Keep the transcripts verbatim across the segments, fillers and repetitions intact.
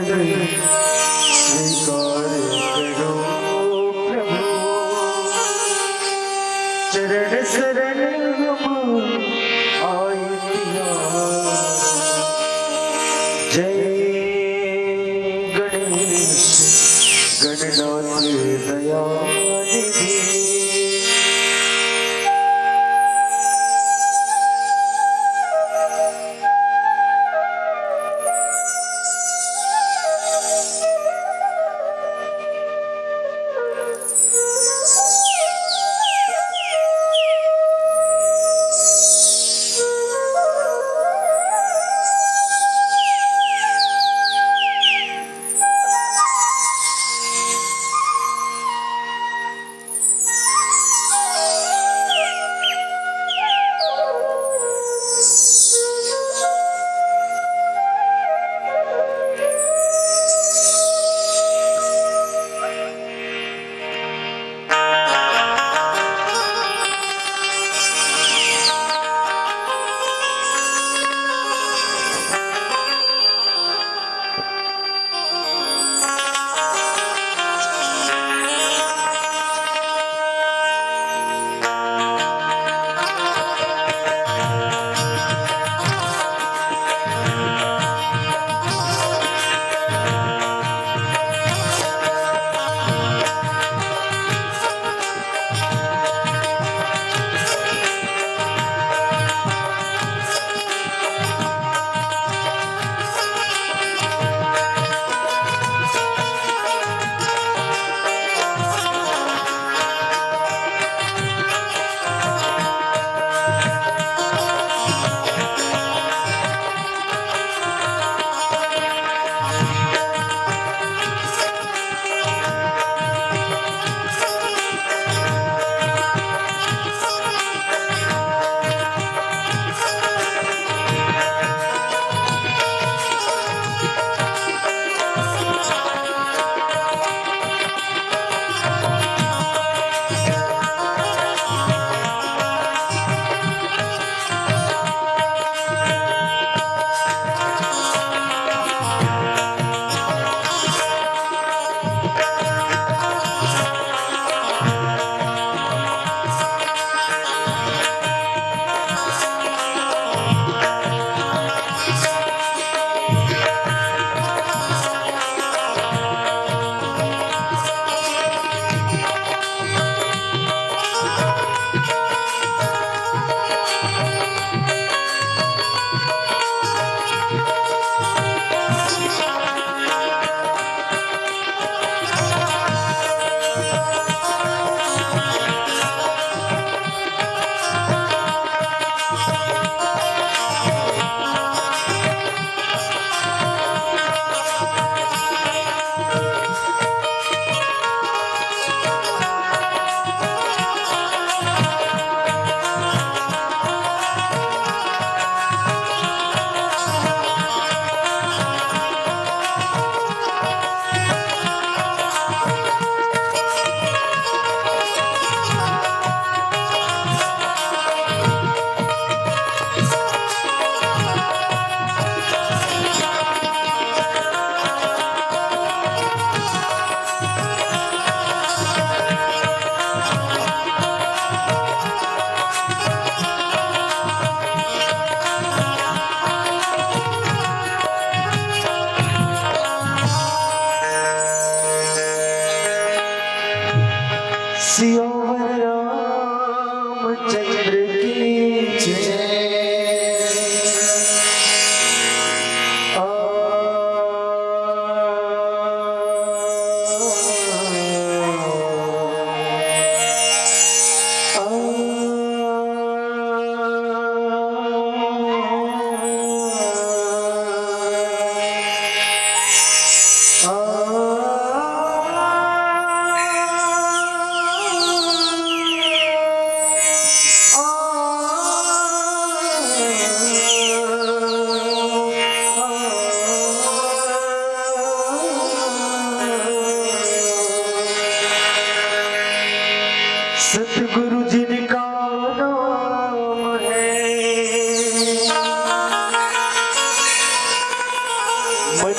स्वीकार करो प्रभु, चरण शरण हम आए तिहार। जय गणेश गणनाथ दयानिधि।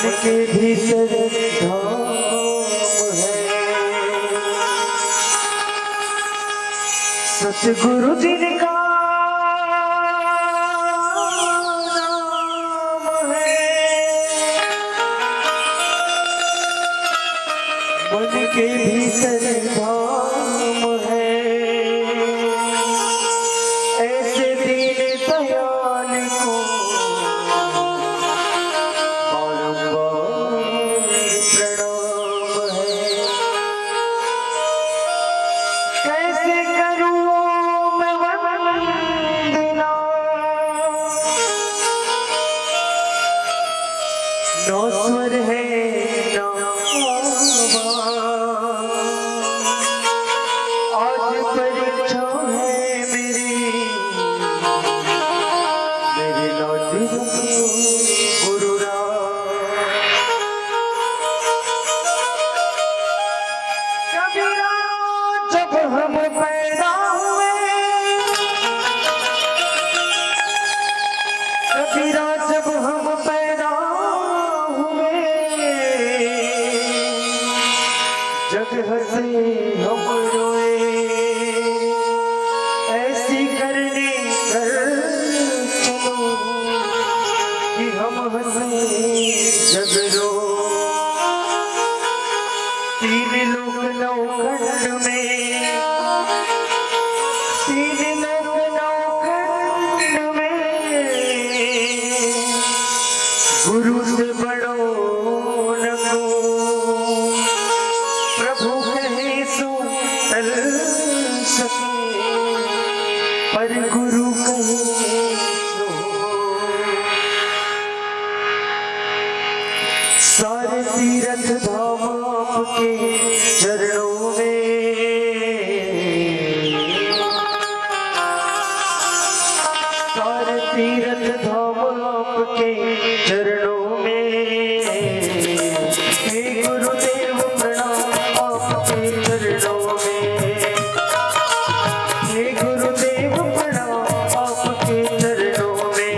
के भीतर धाम है। सतगुरु जिनका नाम है, मन के भीतर धाम है। ऐसे दीन दयाल को बारंबार प्रणाम है। कैसे करूं मैं वंदना, नौ स्वर है नौ आवाज। आज परीक्षा है मेरी, मेरे नाथ गुरु राम। कबीरा, जब हम पैदा हुए, कबीरा, जब हम पैदा हुए, जग हंसे हम रोए। ऐसी करनी कर चलो कि हम हंसे जग रो। तीन लोक नौ खंड में, तीन लोक नौ खंड में गुरु से बड़ो न को। प्रभु कहे सो टल सके, पर गुरु कहे सो। सारे तीरथ धाम आपके चरणों में, सारे तीरथ धाम आपके चरणों में। हे गुरुदेव प्रणाम आपके चरणों में, हे गुरुदेव प्रणाम आपके चरणों में।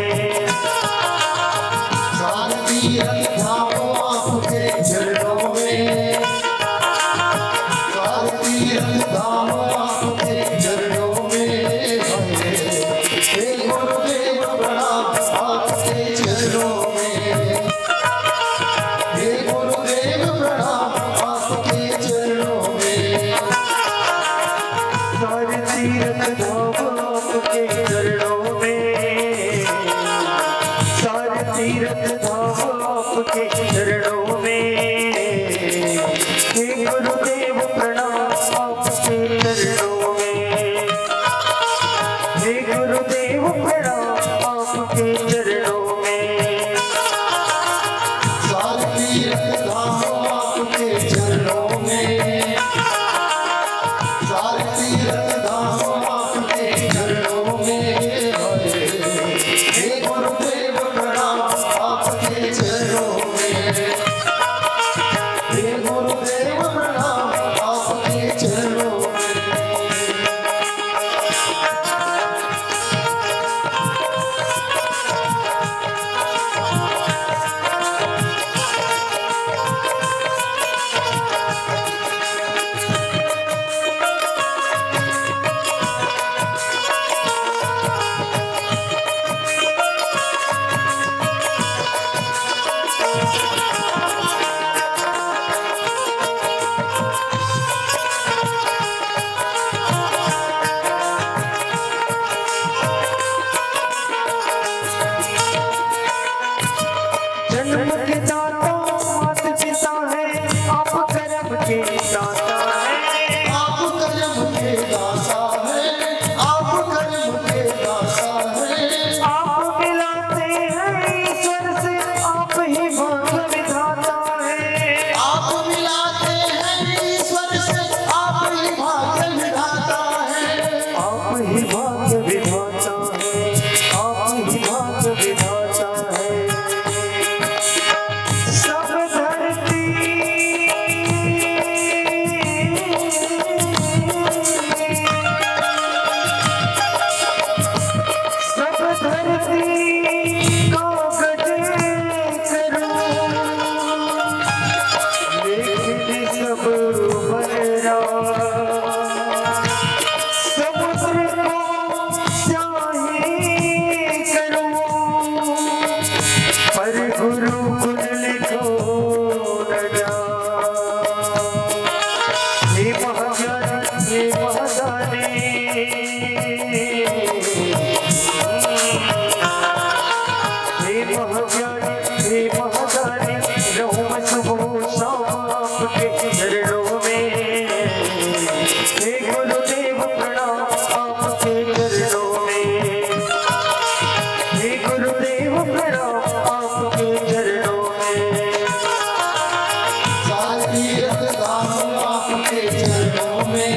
सारे तीरथ धाम आपके चरणों में, सारे तीरथ धाम आपके चरणों में। हे गुरुदेव प्रणाम आपके चरणों में, हे गुरुदेव प्रणाम आपके चरणों में। सारे तीरथ धाम आपके चरणों में, सारे तीरथ धाम आपके चरणों में। हे गुरुदेव प्रणाम आपके चरणों में, हे गुरुदेव प्रणाम आपके चरणों में। सारे तीरथ धाम आपके चरणों में, सारे तीरथ धाम आपके चरणों में। हे गुरुदेव प्रणाम आपके चरणों में, हे गुरुदेव प्रणाम आपके चरणों में। जन्म के दाता मात पिता है, आप कर्म के दाता है। आप कर्म के दाता है, आप कर्म के दाता है। आप मिलाते हैं ईश्वर से, आप ही भाग्य विधाता है। आप मिलाते हैं ईश्वर से, आप ही भाग्य विधाता है। आप ही भाग्य विधाता है, आप ही भाग्य विधाता है। गुरुकुल लिखो न जा। हे महाज्ञानी, हे महादानी, हे महाज्ञानी, हे महादानी, रहूं मैं सुबह शाम आपके चरणों में। हे गुरुदेव प्रणाम आपके चरणों में। हे गुरुदेव प्रणाम आपके चरणों में। सारे तीर्थ धाम आपके चरणों में।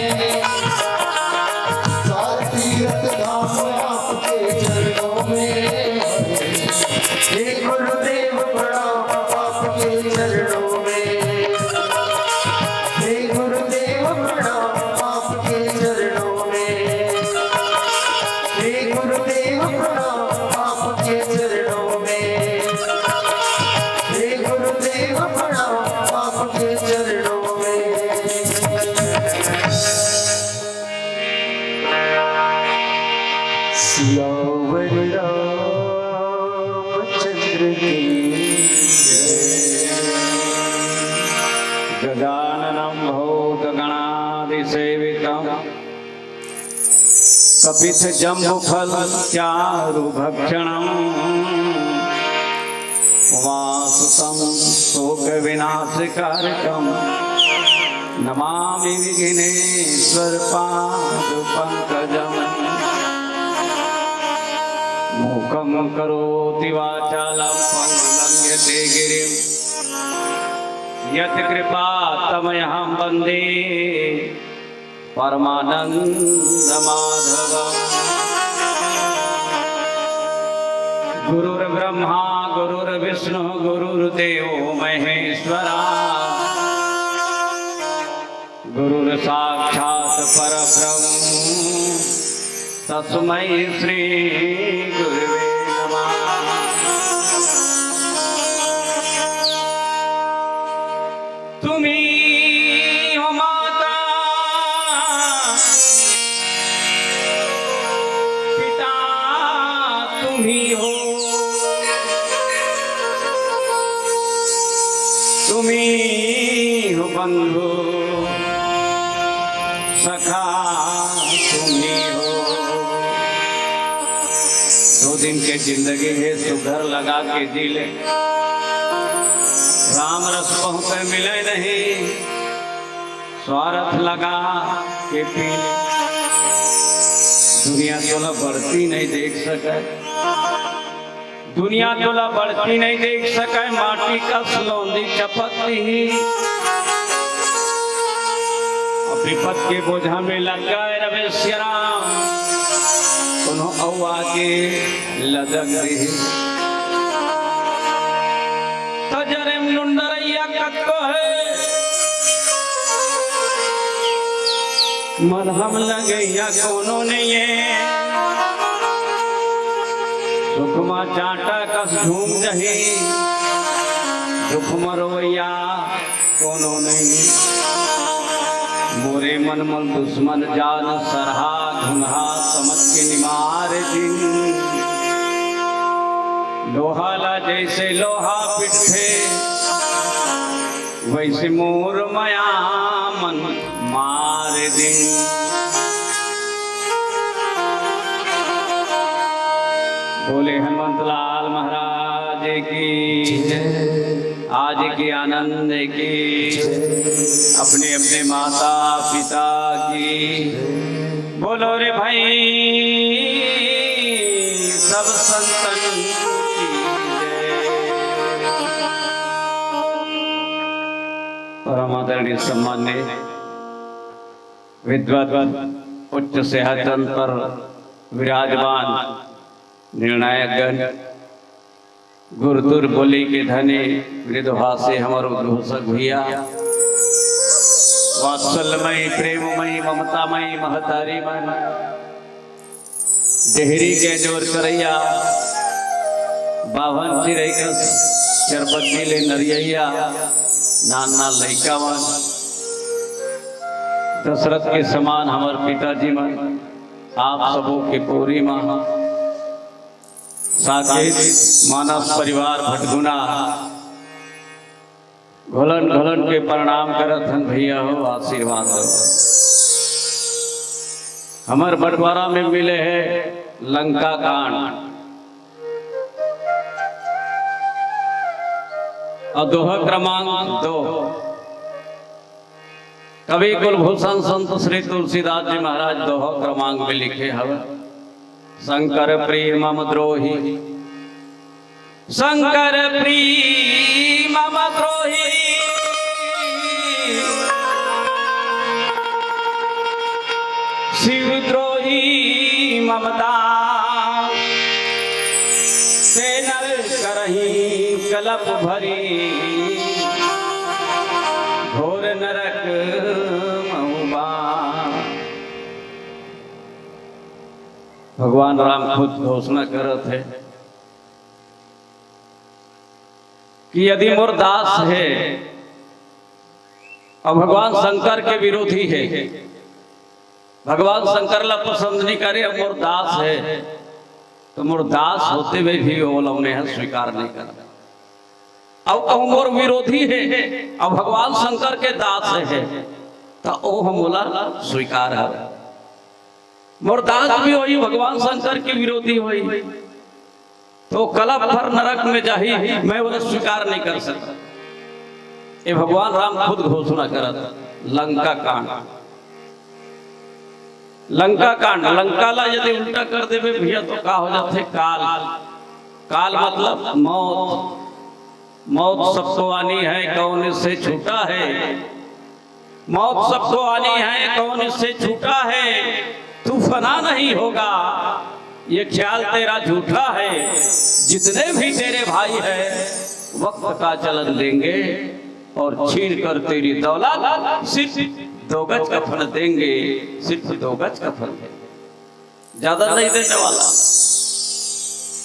सारे तीर्थ धाम आपके चरणों में। हे गुरुदेव प्रणाम आपके चरणों में। हे गुरुदेव प्रणाम आपके चरणों में। हे गुरुदेव प्रणाम आपके चरणों में। हे गुरुदेव प्रणाम आपके चरणों में। सियावर रामचंद्र की जय। गजाननं भूतगणादिसेवितं कपित्थजम्बूफलचारुभक्षणम्। उमासुतं शोकविनाशकारकं नमामि विघ्नेश्वरपादपङ्कजम्। मूकं करोति वाचालं पङ्गुं लङ्घयते गिरिं यत्कृपातमहं वन्दे परमानंद माधव। गुरुर्ब्रह्मा गुरुर्विष्णु गुरुर्देवो महेश्वरा। गुरुर्साक्षात् परब्रह्म तस्मै श्री गुरुवे नमः। तुम्ही हो माता, पिता तुम्ही हो, तुम्ही हो बंधु, सखा तुम्ही हो। दो दिन के जिंदगी हे, सुघर लगा के जी ले। राम रस पहुँचे मिले नहीं, स्वार्थ लगा के पी ले। दुनिया तोला बढ़ती नहीं देख सके, दुनिया तोला बढ़ती नहीं देख सके, माटी कस लौंदी चपक दिही। अब विपत के बोझा में लग गए रवे सिया राम, कोनो अउ आके लदक दिही। त जरे लुंडरैया कतको हे, मलहम लगैया कोनो नइये। सुखमा चांटा कस झूम जही, दुख म रोवैया कोनो नहीं। मोरे मन मल दुश्मन जान सरहा धुनहा समझ के निमार दिन। लोहा ला जैसे लोहा पिटथे, वैसे मोर मया मन मार दिन। बोले हनुमंत लाल महाराज की, जय। आज के आनंद की, जय। अपने अपने माता पिता की, जय। बोलो रे भाई, सब संतन की जय। परम आदरणीय सम्मान्य विद्वत उच्च सिंहासन पर विराजमान निर्णायक गण, गुरुतुर बोली के धनी मृदुभाषी हमर उद्घोषक भैया, वात्सल्यमयी, प्रेममयी, ममतामयी महतारी मन, डेहरी के जोर करैया, बाभन चिरई कस चरपट्टी ले नरियैया, नान नान लइका मन, दशरथ के समान हमर पिताजी मन, आप सबो के कोरी म साकेत मानस परिवार भटगुना घोलन घोलन के प्रणाम करत हन भैया हो, आशीर्वाद दो। हमर बंटवारा में मिले हे लंका कांड, अउ दोहा क्रमांक दो। कवि कुलभूषण संत श्री तुलसीदास जी महाराज दोहा क्रमांक में लिखे हवे, शंकर प्रिय मम द्रोही, शंकर प्रिय मम द्रोही, शिव द्रोही मम दास, से नर करही कलप भरी, घोर नरक महुबा। भगवान राम खुद घोषणा करत हे कि यदि मोर दास हे अउ भगवान शंकर के विरोधी हे, भगवान शंकर ला पसंद नहीं करे, अउ मोर दास हे, तो मोर दास होते हुए भी ओला मैं ह स्वीकार नहीं करंव। अउ कहूँ मोर विरोधी हे, अउ भगवान शंकर के दास हे, तो ओ ह मोला स्वीकार हवे। मोर दास भी होही, भगवान शंकर के विरोधी होही, तो कलप भर नरक में जाही, मैं ओला स्वीकार नहीं कर सकंव। ए भगवान राम खुद घोषणा करत, लंका कांड। लंका कांड, लंका ला यदि उल्टा कर देबे भैया, तो का हो जाथे? काल। काल मतलब मौत। मौत सबको आनी है, कौन इससे छूटा है? मौत सबको आनी है, कौन इससे छूटा है? तू फना नहीं होगा, ये ख्याल तेरा झूठा है। जितने भी तेरे भाई हैं, वक्त का चलन देंगे और छीन कर तेरी दौलत सिर्फ दो गज कफन देंगे, सिर्फ दो गज कफन देंगे, ज्यादा नहीं देने वाला।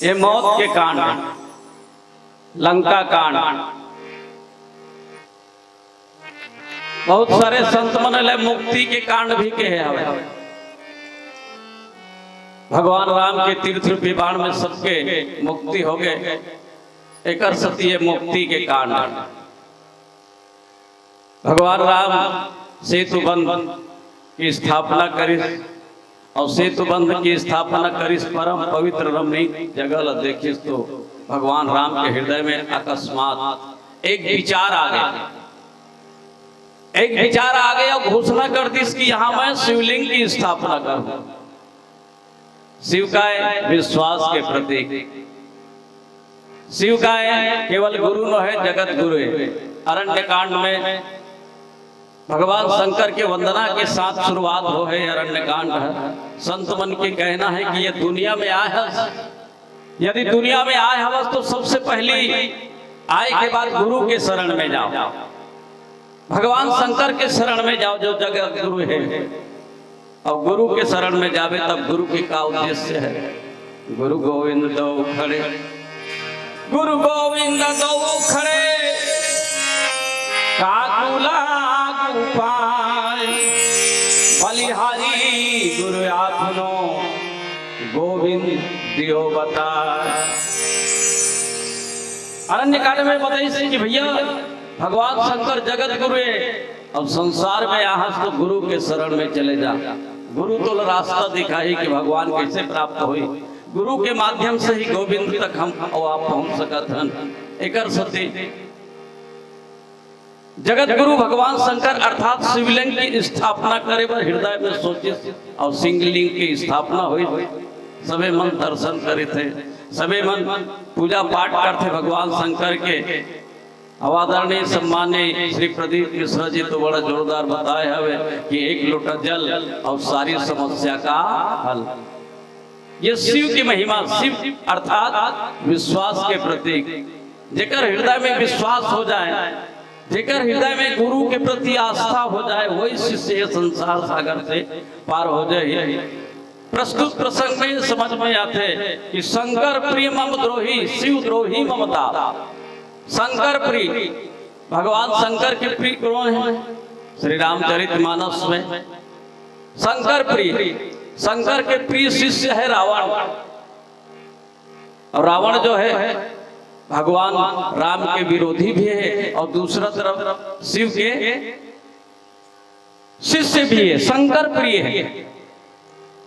ये मौत के कांड, लंका कांड। बहुत सारे संत मन ले मुक्ति के कांड भी कहे हवे। भगवान राम के तीर्थ रूपी बाण में सबके मुक्ति हो गए, एकर सेती ये मुक्ति के कांड। भगवान राम सेतु बंध की स्थापना करिस, अउ सेतु बंध की स्थापना करिस, परम पवित्र रमणीक जगह ला देखिस, तो भगवान राम के हृदय में अकस्मात एक विचार आ गया, एक विचार आ गया, घोषणा कर दिस कि यहाँ मैं शिवलिंग की स्थापना करूँ। शिव काय विश्वास के प्रतीक, शिव काय केवल गुरु नोहे, जगत गुरु हे। अरण्य कांड में भगवान शंकर के वंदना के साथ शुरुआत होहे अरण्य कांड हे। संत मन के कहना हे कि ये दुनिया में आय हस, यदि दुनिया में आय हवस तो सबसे पहली आय के बाद गुरु के शरण में जाव, भगवान शंकर के शरण में जाव, जो जगत गुरु हे। अउ गुरु के शरण में जाबे तब गुरु के का उद्देश्य हे? गुरु गोविंद दो खड़े, गुरु गोविंद दो खड़े, काकू लागू पाय। बलिहारी गुरु आपनो, गोविंद दियो बताय। अरण्य कांड में बताइस कि भैया, भगवान शंकर जगत गुरु हे, अब संसार में आहस तो गुरु के शरण में चले जा। गुरु तोला रास्ता दिखाही कि भगवान कैसे प्राप्त होही। गुरु के माध्यम से ही गोविंद तक हम अउ आप पहुंच सकत हन। एकर सेती जगत गुरु भगवान शंकर अर्थात शिवलिंग की स्थापना करे बर हृदय में सोचिस अउ शिवलिंग की स्थापना होइस। सबे मन दर्शन करिथे, सबे मन पूजा पाठ करथे भगवान शंकर के। अउ आदरणीय सम्माननीय श्री प्रदीप मिश्रा जी तो बड़ा जोरदार बताए हवे कि एक लोटा जल अउ सारी समस्या का हल। ये शिव की महिमा, शिव अर्थात विश्वास के प्रतीक। जेकर हृदय में विश्वास हो जाए, जेकर हृदय में गुरु के प्रति आस्था हो जाए, वही शिष्य ये संसार सागर से पार हो जाए। प्रस्तुत प्रसंग में समझ में आथे कि शंकर प्रिय मम द्रोही, शिव द्रोही मम दास। शंकर प्रिय, भगवान शंकर के प्रिय कौन हे? श्री रामचरित मानस में शंकर प्रिय, शंकर के प्रिय शिष्य हे रावण। और रावण जो है, भगवान राम के विरोधी भी है और दूसरा तरफ शिव के शिष्य भी है, शंकर प्रिय है।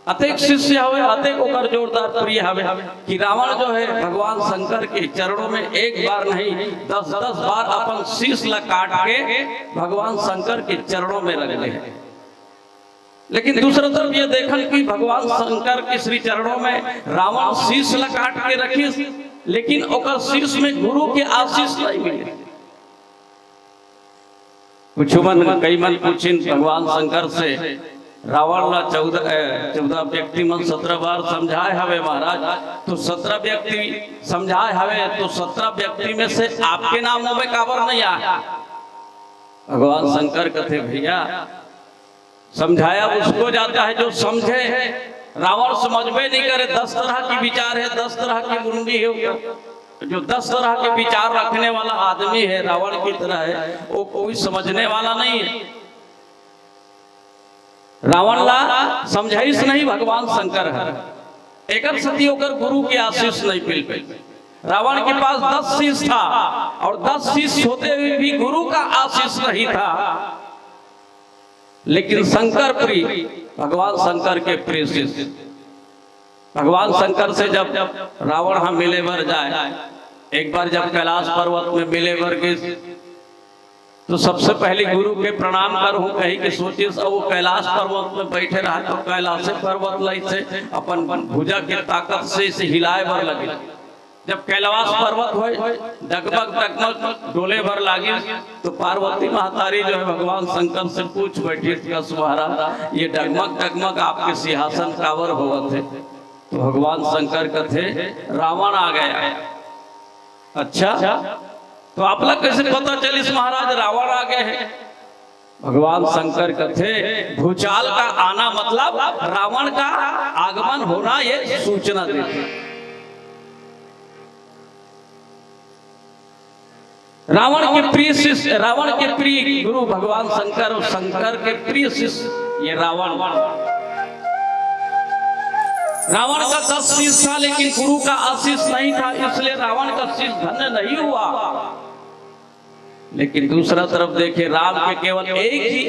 अतेक शिष्य हवे, अतेक ओकर जोरदार प्रिय हवे कि रावण जो है, भगवान शंकर के चरणों में एक बार नहीं, दस दस बार अपन शीश ला काट के भगवान शंकर के चरणों में रख दे। लेकिन दूसरा तरफ ये देखन कि भगवान शंकर के श्री चरणों में रावण शीश ला काट के रखिस, लेकिन ओकर शीश में गुरु के आशीष नहीं मिले। कुछ मन, कई मन पूछिन भगवान शंकर से, "रावण ला चौदह, ए, चौदह व्यक्ति मन सत्रह बार समझाए हवे महाराज, तो सत्रह व्यक्ति समझाए हवे, तो सत्रह व्यक्ति में से आपके नाम ओमे काबर नहीं आए?" भगवान शंकर कथे, "भैया, समझाया उसको जाता है जो समझे। रावण समझबे नहीं करे, दस तरह के विचार है, दस तरह की मुंडी है ओकर। जो दस तरह के विचार रखने वाला आदमी है, रावण की तरह है, वो कोई समझने वाला नहीं है।" रावण ला समझाइस नहीं भगवान शंकर है, एकर सती ओकर गुरु के आशीष नहीं मिल पाई। रावण के पास दस शीश था और दस शीश होते हुए भी गुरु का आशीष नहीं था। लेकिन शंकर प्रिय, भगवान शंकर के प्रिय शिष्य, भगवान शंकर से जब रावण हा मिले बर जाए, एक बार जब कैलाश पर्वत में मिले बर गिस, तो सबसे पहले गुरु के प्रणाम करहूं कही के सोचिस, और वो कैलाश पर्वत में बैठे रहा तो कैलाश पर्वत ला इसे अपन भुजा के ताकत से इसे हिलाए बर लगे। जब कैलाश पर्वत होए, डगमग डगमग डोले बर लागिस, तो पार्वती महतारी जो है भगवान शंकर से पूछ बैठिस, "कस महाराज, ये डगमग डगमग आपके सिंहासन काबर होवत है?" तो भगवान शंकर कथे, "रावण आ गया।" "अच्छा, तो आप ला कैसे पता चलिस महाराज रावण आ गए हैं?" भगवान शंकर कथे, "भूचाल का आना मतलब रावण का आगमन होना, ये सूचना देती।" रावण के प्रिय शिष्य, रावण के प्रिय गुरु भगवान शंकर और शंकर के प्रिय शिष्य ये रावण। रावण का दस शीश था, लेकिन गुरु का आशीष नहीं था, इसलिए रावण का शीश धन्य नहीं हुआ। लेकिन दूसरा तरफ देखे, राम के केवल एक ही,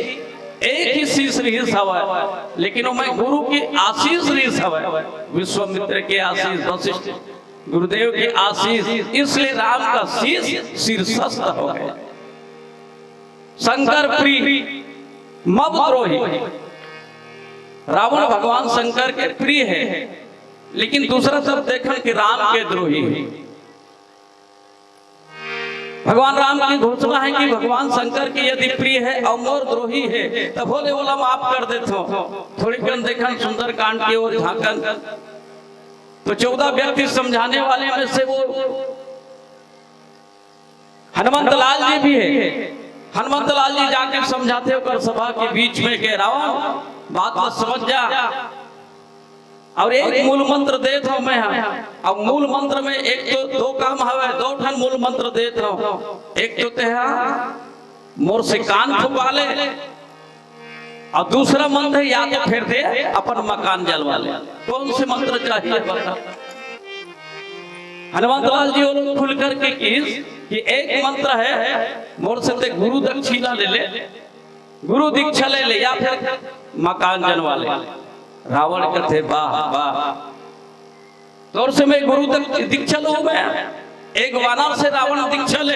एक ही शीश रिहिस हवय, लेकिन ओमे गुरु के आशीष रिहिस हवय, विश्वामित्र के आशीष, वशिष्ठ गुरुदेव के आशीष, इसलिए राम का शीश शीर्षस्थ हो गया। शंकर प्रिय मम द्रोही, रावण भगवान शंकर के प्रिय है, लेकिन दूसरा तरफ देखन कि राम के द्रोही है। भगवान राम की घोषणा है कि भगवान शंकर के यदि प्रिय है और मोर द्रोही है, तब भोले ओला माफ कर देथो। थोड़ी कन देखन सुंदरकांड की ओर झांकन, तो चौदह व्यक्ति समझाने वाले में से वो हनुमंत लाल जी भी है। हनुमंत लाल जी जाके समझाथे ओकर सभा के बीच में के, "रावण, बात ला समझ जा।" और एक मूल मंत्र देत हूं मैं हा। अब मूल मंत्र में एक तो दो काम हवे, दो ठन मूल मंत्र देत हूं। एक तो तेहा मोर से कान फुकवा ले, और दूसरा मंत्र या तो फिर दे अपन मकान जलवा ले। कौन से मंत्र चाहिए बता? हनुमंत लाल जी वो लोग खुल करके किस कि एक मंत्र है, मोर से ते गुरु दक्षिणा ले ले, गुरु दीक्षा ले ले या फिर मकान जनवा ले। रावण कथे, "वाह, वाह, तोर से मैं गुरु दीक्षा लूं मैं, एक वानर से रावण दीक्षा ले,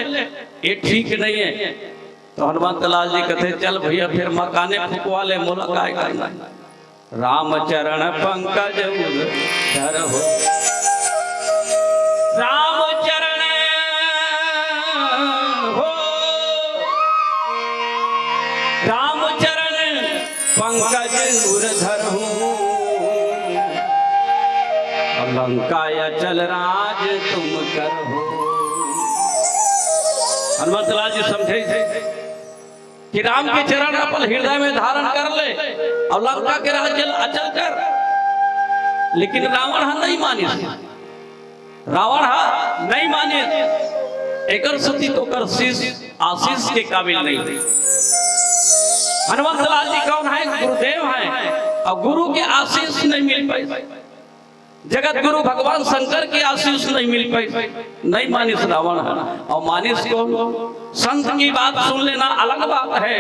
ये ठीक नहीं है।" तो हनुमंत लाल जी कथे, "चल भैया, फिर मकाने फुकवा ले, मोला काय करना है?" राम चरण पंकज उर धर हो। राम चरण हो। राम चरण पंकज उर धर हूँ। लंका अचल राज तुम कर हो। हनुमंत लाल जी समझे थे कि राम के चरण अपन हृदय में धारण कर ले और लंका के राज्य ल अचल कर, लेकिन रावण हा नहीं मानिस। रावण हा नहीं मानिस, एकर सती तो ओकर शीश आशीष के काबिल नहीं। हनुमंत लाल जी कौन है? गुरुदेव हैं, और गुरु के आशीष नहीं मिल पाई। जगत गुरु भगवान शंकर के आशीष नहीं मिल पाई, नहीं मानिस रावण ह। और मानिस कौन? संत की बात सुन लेना अलग बात है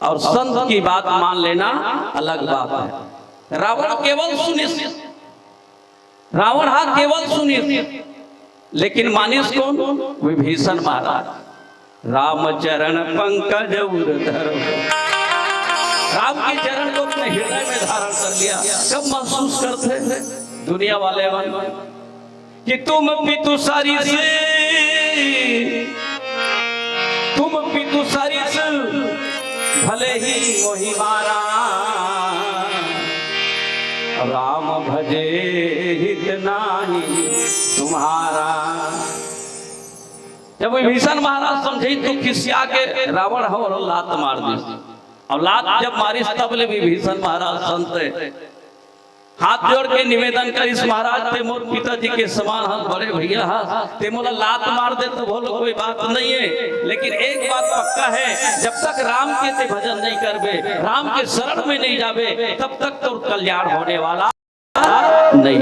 और संत की बात मान लेना अलग बात है। रावण केवल सुनिस, रावण हा केवल सुनिस, लेकिन मानिस कौन? विभीषण महाराज। राम चरण पंकज उर धर, राम के चरण को अपने हृदय में धारण कर लिया। कब महसूस करते हैं दुनिया वाले मन कि तुम पितु सरिस, तुम पितु सरिस भले ही मोहि मारा, राम भजे हित नाही तुम्हारा। जब विभीषण महाराज समझे तो खिसिया के रावण ह ओला लात मार दिस। और लात जब मारिस तब ले विभीषण महाराज संत हाथ जोड़ के निवेदन करिस, महाराज ते मोर पिताजी के समान हस, बड़े भैया हस, ते मोला लात मार दे तो बोलो कोई बात नहीं है, लेकिन एक बात पक्का है, जब तक राम के ते भजन नहीं करबे, राम के शरण में नहीं जाबे, तब तक तोर कल्याण होने वाला नहीं।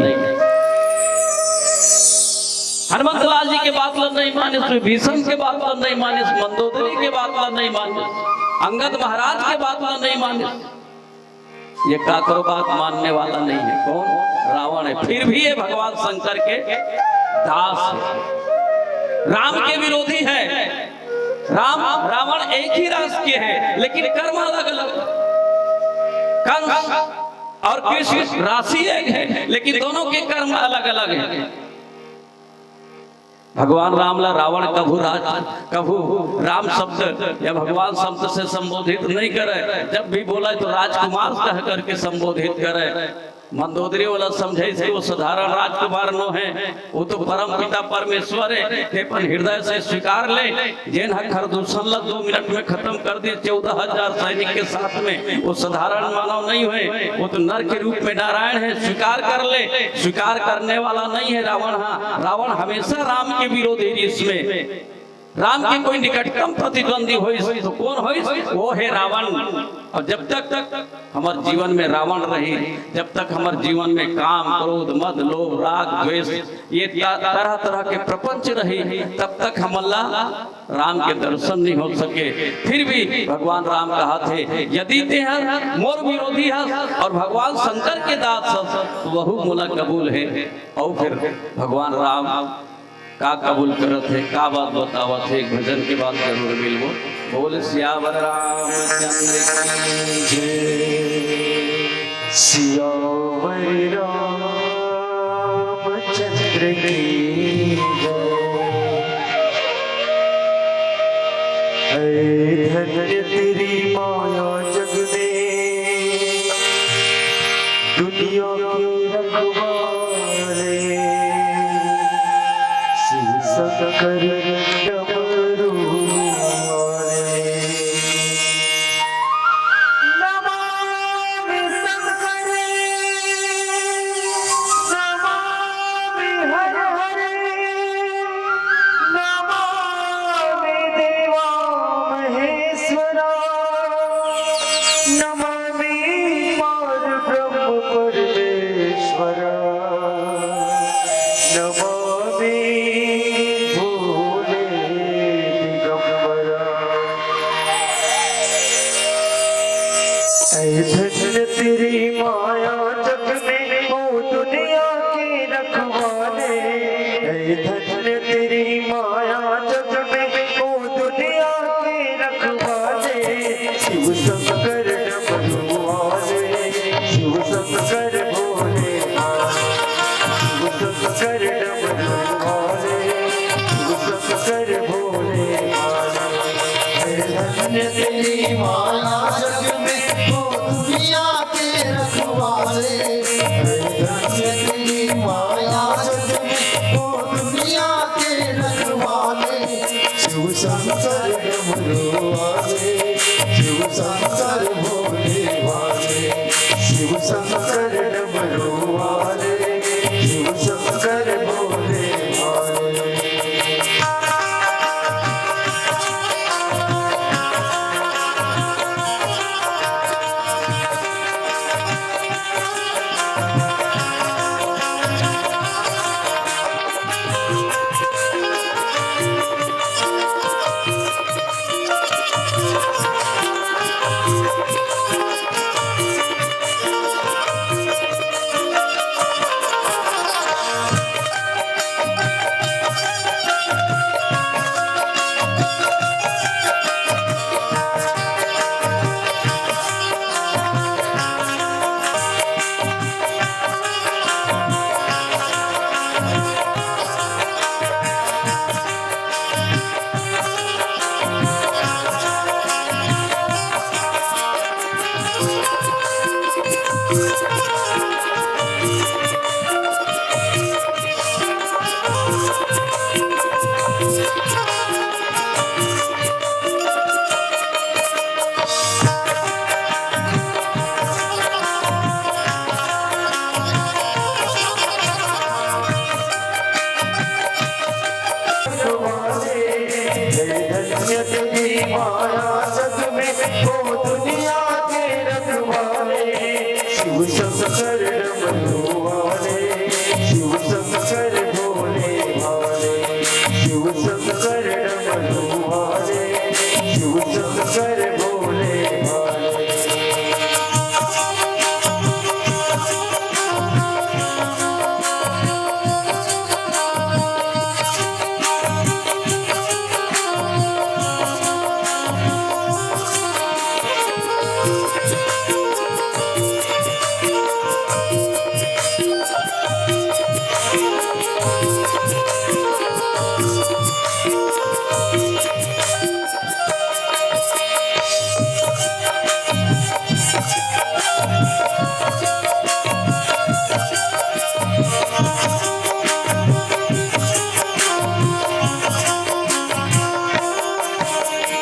हनुमंत लाल जी के बात ला नहीं मानिस, विभीषण के बात ला नहीं मानिस, मंदोदरी के बात ला नहीं मानिस, अंगद महाराज के बात ला नहीं मानिस। ये काकरो बात मानने वाला नहीं है। कौन? रावण है। फिर भी ये भगवान शंकर के दास है, राम के विरोधी है। राम रावण एक ही रास के हैं, लेकिन कर्म अलग अलग। कंस और कृष्ण राशि एक है, लेकिन दोनों के कर्म अलग अलग हैं। भगवान राम ला रावण कभू राज, कभू राम शब्द या भगवान शब्द से संबोधित नहीं करे। जब भी बोला तो राजकुमार कह करके संबोधित करे। मंदोदरी वाला समझे कि वो साधारण राजकुमार नो है, वो तो परम पिता परमेश्वर है। ते अपन हृदय से स्वीकार ले। जेन ह खरदूषण ला दो मिनट में खत्म कर दिस, चौदह हजार सैनिक के साथ में, वो साधारण मानव नहीं है, वो तो नर के रूप में नारायण है। स्वीकार कर ले। स्वीकार करने वाला नहीं है रावण। हाँ, रावण हमेशा राम के विरोधी रहिस, में राम के कोई निकटतम प्रतिद्वंदी होइस तो कौन होइस? वो है रावण। और जब तक, तक हमर जीवन में रावण रही, जब तक हमर जीवन में काम, क्रोध, मद, लोभ, राग, द्वेष, ये त-, तरह तरह के प्रपंच रही, तब तक हमन ला राम के दर्शन नहीं हो सके। फिर भी भगवान राम कहा थे, यदि ते हर मोर विरोधी हस और भगवान शंकर के दास हस, तो वहू मोला कबूल है। और फिर भगवान राम का कबूल करत हे, का बात बतावत हे, एक भजन के बाद जरूर मिलबो। बोल सियावर रामचंद्र की जय। सियावर रामचंद्र की जय। ऐ धन्य तेरी माया जग में, दुनिया के रखवाले, शिव शंकर डमरू वाले। नमामि शंकरे, नमामि हर हरे, नमामि देवा महेश्वरा, नमामि पार ब्रह्म परमेश्वरा, नमामि भोले दिगंबरा। ऐ धन्य तेरी माया जग में, ओ दुनिया के रखवाले। ऐ धन्य तेरी माया जग में, ओ दुनिया के रखवाले। शिव शंकर डमरू वाले, शिव शंकर भोले, शिव शंकर डमरू वाले, शिव शंकर भोले। धन्य तेरी माया जग में, ओ दुनिया के रखवाले। धन्य तेरी माया जग में, ओ दुनिया के रखवाले। शिव शंकर डमरू वाले, शिव शंकर भोले वाले, शिव शंकर डमरू वाले, शिव शंकर भोले वाले। माया जग में हो दुनिया के रखवाले, शिव शंकर डमरू वाले, शिव शंकर भोले भाले, शिव शंकर डमरू वाले, शिव शंकर भोले भाले।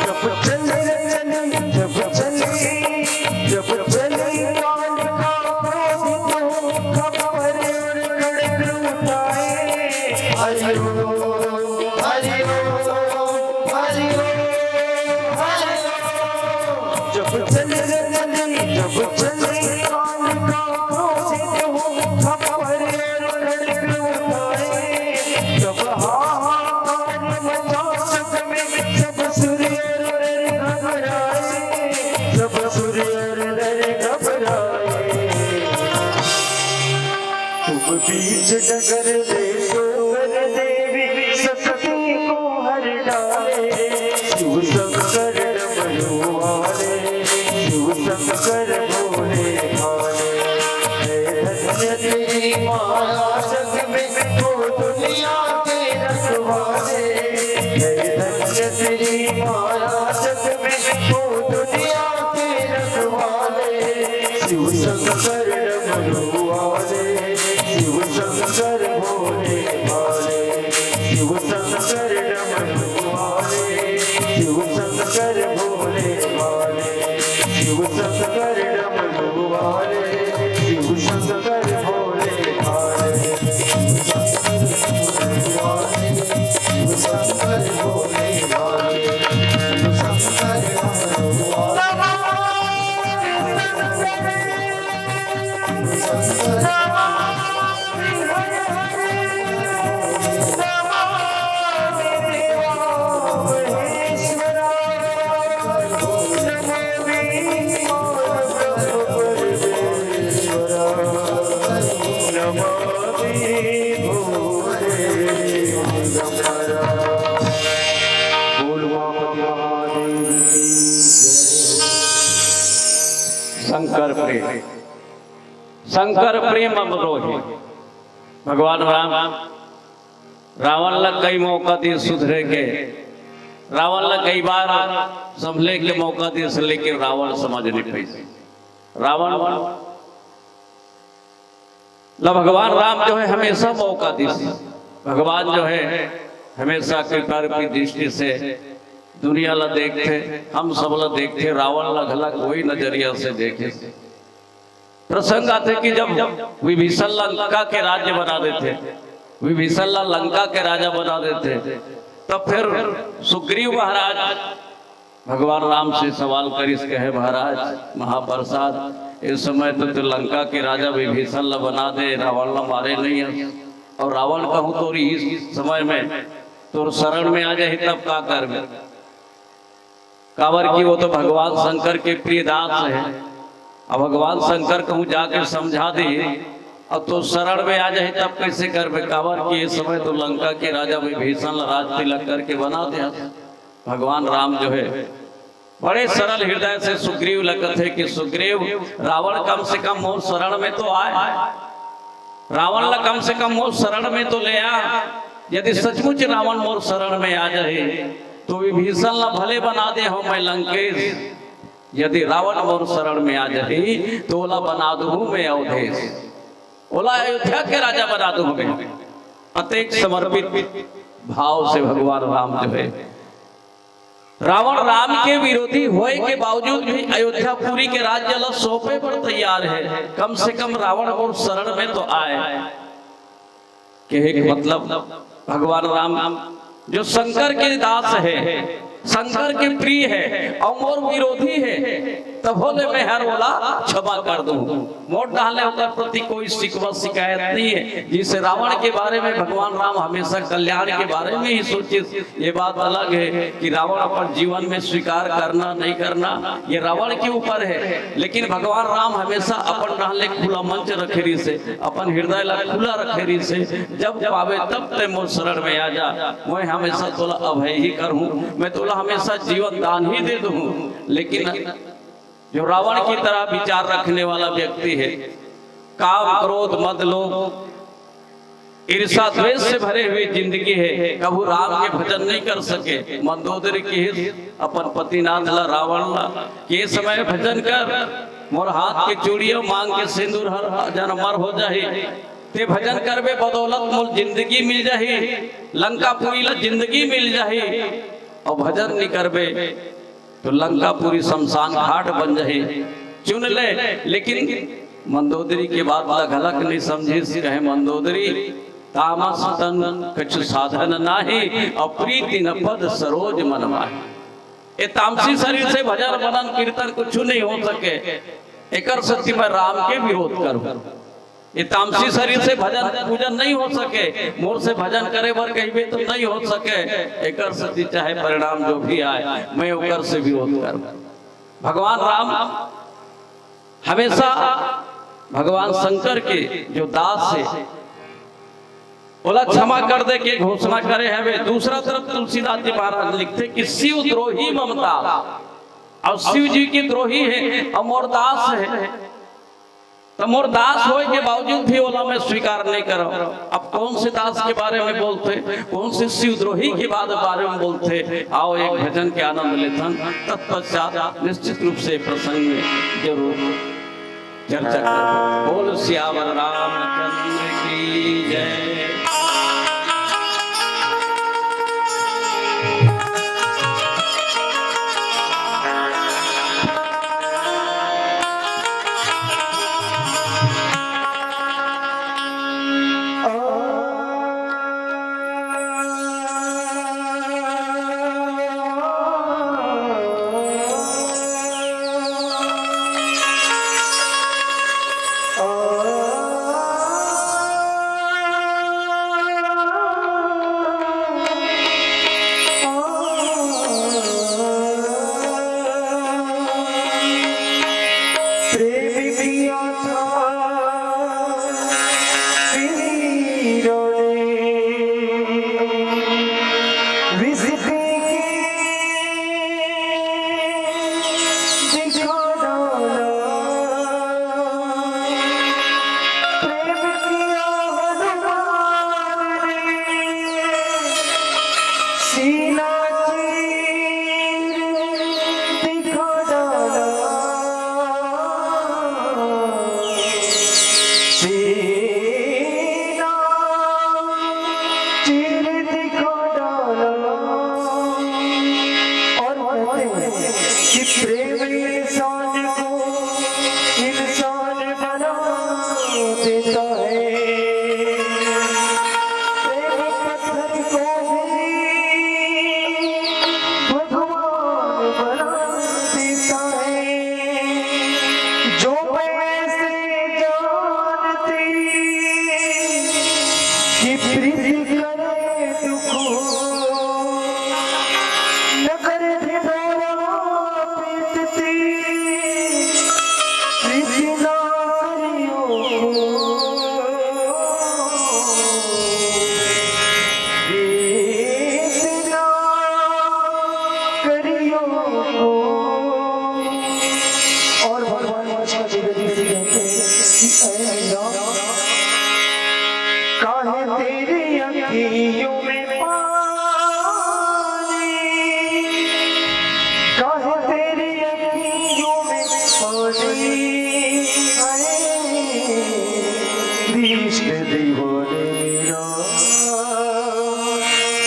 जब चले, जब चले, जब चले, कान का बोध तो खबर और खड़क उठाए। हरि ओम, हरि ओम, हरि ओम, हरि ओम। जब चले, जब चले, कान का बोध तो खबर और खड़क उठाए। जब हाहाकार मचा जग में, जब सूर्य और नर घबराए, जब सूर्य और नर घबराए। तुम बीच डगर में सोकर देवी शक्ति को हर डाले। शिव शंकर डमरू वाले, शिव शंकर भोले भाले। है धन्य तेरी माया जग में हो दुनिया के रखवाले। है धन्य तेरी माया जग में हो दुनिया के रखवाले। शिव शंकर डमरू वाले, शिव शंकर भोले भाले, शिव शंकर डमरू वाले, शिव शंकर भोले भाले, शिव शंकर डमरू वाले, शिव शंकर भोले भाले, शिव शंकर भोले भाले, शिव शंकर भोले भाले, शिव शंकर डमरू वाले। बोल उमापति महादेव की जय। शंकर प्रेम, शंकर प्रेम अमरो हे। भगवान राम रावण ला कई मौका दिस सुधरे के, रावण ला कई बार संभले के मौका दिस, लेकिन रावण समझ नहीं पाइस। रावण ला भगवान राम जो है हमेशा मौका दिस। भगवान जो है हमेशा कृपा रूपी दृष्टि से दुनिया ला देखथे, हम सब ला देखथे, रावण ला घलक वही नजरिया से देखे। प्रसंग आथे कि जब विभीषण लंका के राज्य बना देथे, विभीषण ला लंका के राजा बना देथे, तब फिर सुग्रीव महाराज भगवान राम से सवाल करिस, कहे, "महाराज महाप्रसाद, इस समय तो तू लंका के राजा विभीषण ला बना दे, रावण ला मारे नहीं हस, और रावण कहूँ तोर इस समय में तोर शरण में आ जाही तब का करबे?" काबर कि वो तो भगवान शंकर के प्रिय दास है। अब भगवान शंकर कहूँ जाके समझा दे, अब तो शरण में आ जाही तब कैसे करबे? काबर कि ये समय तो लंका के राजा विभीषण ला राज तिलक करके बना दे। भगवान राम जो है बड़े सरल हृदय से सुग्रीव ला कथे कि सुग्रीव, रावण कम से कम मोर शरण में तो आए, रावण ला कम से कम मोर शरण में तो ले आ। यदि सचमुच रावण मोर शरण में आ जाही तो विभीषण ला भले बना दे हूँ मैं लंकेश, यदि रावण मोर शरण में आ जाही तो ओला बना दूँ मैं अवधेश, ओला अयोध्या के राजा बना दूँ मैं। अतेक समर्पित भाव से भगवान राम जो है रावण राम के विरोधी होए के बावजूद भी अयोध्यापुरी के राज्य ला सौंपे बर तैयार है। कम से कम रावण मोर शरण में तो आए। कहे के मतलब भगवान राम जो शंकर के दास है, शंकर के प्रिय हे अउ मोर विरोधी हे, तभो ले मैं हर ओला क्षमा कर दूं। मोर डहर ले ओकर प्रति कोई शिकवा शिकायत नहीं हे। जइसे रावण के बारे में भगवान राम हमेशा कल्याण के बारे में ही सोचिस, ये बात अलग हे कि रावण अपन जीवन में स्वीकार करना नहीं करना, ये रावण के ऊपर हे। लेकिन भगवान राम हमेशा अपन डहर ले खुला मंच रखे रहिस हे, अपन हृदय ला खुला रखे रहिस हे। जब पावे तब तैं मोर शरण में आ जा, मैं हमेशा तोला अभय ही करहूं, मैं तोला हमेशा जीवन दान ही दे दूं। लेकिन जो रावण की तरह विचार रखने वाला व्यक्ति हे, काम, क्रोध, मद, लोभ, ईर्ष्या, द्वेष से भरे हुए जिंदगी हे, कभू राम के भजन नहीं कर सके। मंदोदरी किहिस अपन पतिनाथ ला, रावण ला, कि ए समय भजन कर, मोर हाथ के चूड़ी अउ मांग के सिंदूर हर जन्म अमर हो जाही। तैं भजन करबे, बदौलत मोर जिंदगी मिल जाही, लंकापुरी ला जिंदगी मिल जाही, अउ भजन नहीं करबे, तो लंकापुरी शमशान घाट बन जाही, चुन ले। लेकिन मंदोदरी के बात ला घलक नहीं समझिस, कहे, "मंदोदरी, तामस तन कछु साधन नाही, अउ प्रीति न पद सरोज मन माही।" ए तामसी शरीर से भजन, मनन, कीर्तन कुछु नहीं हो सके। एकर सेती मैं राम के विरोध करूं। ये तामसी शरीर से भजन पूजन नहीं हो सके, मोर से भजन करे बर कहिबे तो नहीं हो सके। एकर सेती चाहे परिणाम जो भी आए, मैं ओकर से विरोध करूं। भगवान राम हमेशा भगवान शंकर के जो दास हे, ओला क्षमा कर दे के घोषणा करे हवे। दूसरा तरफ तुलसीदास जी महाराज लिखथे कि शिव द्रोही ममता, अउ शिव जी के द्रोही हे अउ मोर दास हे, त मोर दास होय के बावजूद भी ओला मैं स्वीकार नहीं करव। अब कौन से दास के बारे में बोलथे, कौन से शिवद्रोही के बाद बारे में बोलथे? आओ, एक भजन के आनंद लेथन, तत्पश्चात निश्चित रूप से प्रसंग में जरूर चर्चा करबो। बोल सियावर रामचंद्र की जय। प्रेम किया था वीरों ने, विष पी के दिखा डाला। प्रेम किया हनुमान ने, सीना चीर दिखा डाला। सीना चीर दिखा डाला। और कहते हैं कि प्रेम इंसान को इंसान बना देता है। प्रेम पत्थर को भी भगवान बना देता है। जो मैं ऐसे जानती कि प्रीति करे दुख, न करे ढिढोरा प्रीत ती, प्रीति ना करियो। प्रीति ना करियो। और भगवान कृष्ण जी से कहते हैं कि ऐ मैया, काहे तेरी अखियों में पानी, काहे तेरी अखियों में पानी आए, कृष्ण दीवाने मेरा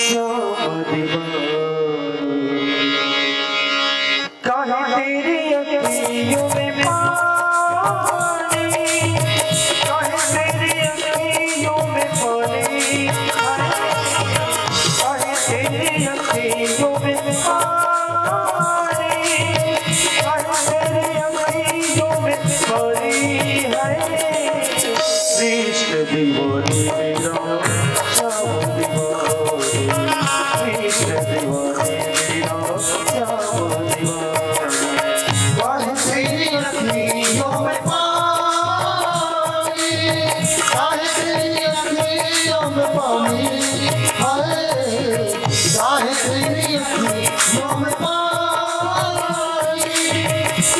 श्याम दीवाने। काहे तेरी अखियों में पानी, काहे तेरी अखियों में पानी, काहे तेरी अखियों में पानी। दीवानी, मेरा श्याम दीवानी। काहे तेरी अखियों में पानी, काहे तेरी अखियों में पानी, हाय, काहे तेरी अखियों में पानी,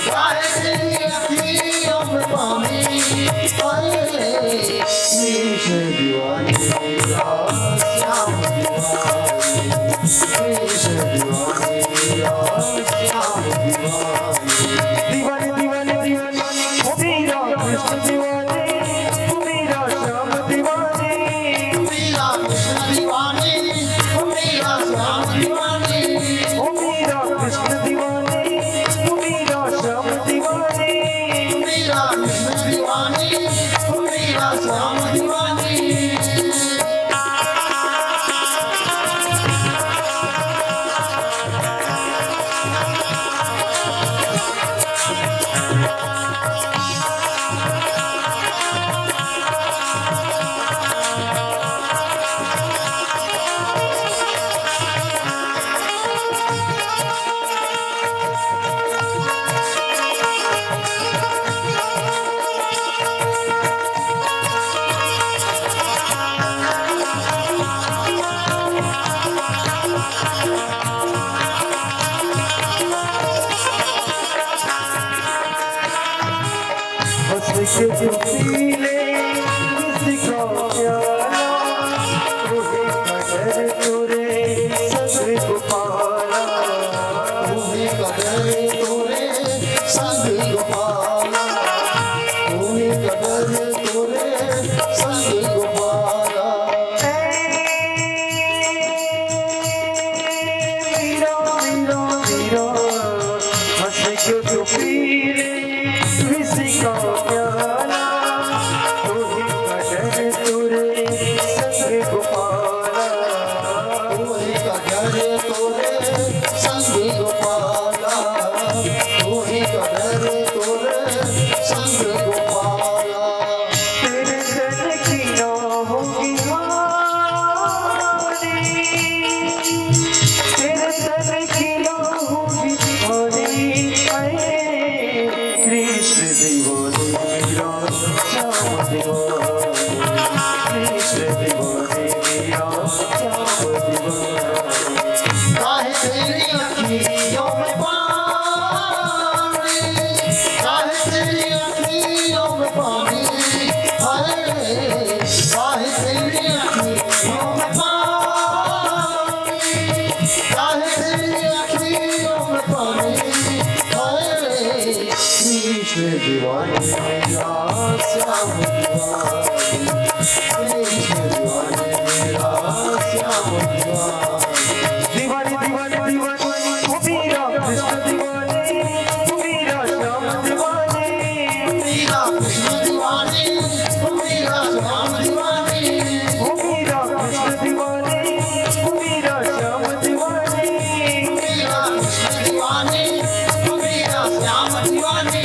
काहे तेरी अखियों में पानी, हाय, कृष्ण दीवानी, श्याम दीवानी, कृष्ण दीवानी, श्याम दीवानी। दीवानी, दीवानी, दीवानी, ओ मेरा कृष्ण दीवानी, ओ मेरा श्याम दीवानी। मेरा कृष्ण दीवानी, ओ मेरा श्याम दीवानी। ओ मेरा कृष्ण दीवानी, ओ मेरा श्याम दीवानी। मेरा कृष्ण दीवानी, ओ मेरा श्याम दीवानी। हंस के तू पी ले किसी का प्याला, तू ही कदर तोरे संग गोपाला। तू ही कदर तोरे संग गोपाला, तू ही कदर तोरे संग गोपाला। वीरा, वीरा, वीरा, हंस के तू पी ले विष का प्याला, तू ही कदर तोरे संग गोपाला। तू ही कदर तोरे संग गोपाला, तू ही कदर तोरे संग गोपाला। तेरे तन की ना होगी हानि, तेरे तन की ना होगी हानि। अरे कृष्ण दीवानी, मेरा श्याम दीवानी, कृष्ण दीवानी, मेरा श्याम दीवानी। काहे तेरी अखियों में पानी, काहे तेरी अखियों में पानी, हाय, काहे तेरी अखियों में पानी, काहे तेरी अखियों में पानी, हाय, कृष्ण दीवानी, मेरा श्याम दीवानी, कृष्ण दीवानी, मेरा श्याम दीवानी। दीवानी, दीवानी, दीवानी, ओ मेरा कृष्ण दीवानी, ओ मेरा श्याम दीवानी। मेरा कृष्ण दीवानी, ओ मेरा श्याम दीवानी। ओ मेरा कृष्ण दीवानी, ओ मेरा श्याम दीवानी। मेरा कृष्ण दीवानी, ओ मेरा श्याम दीवानी।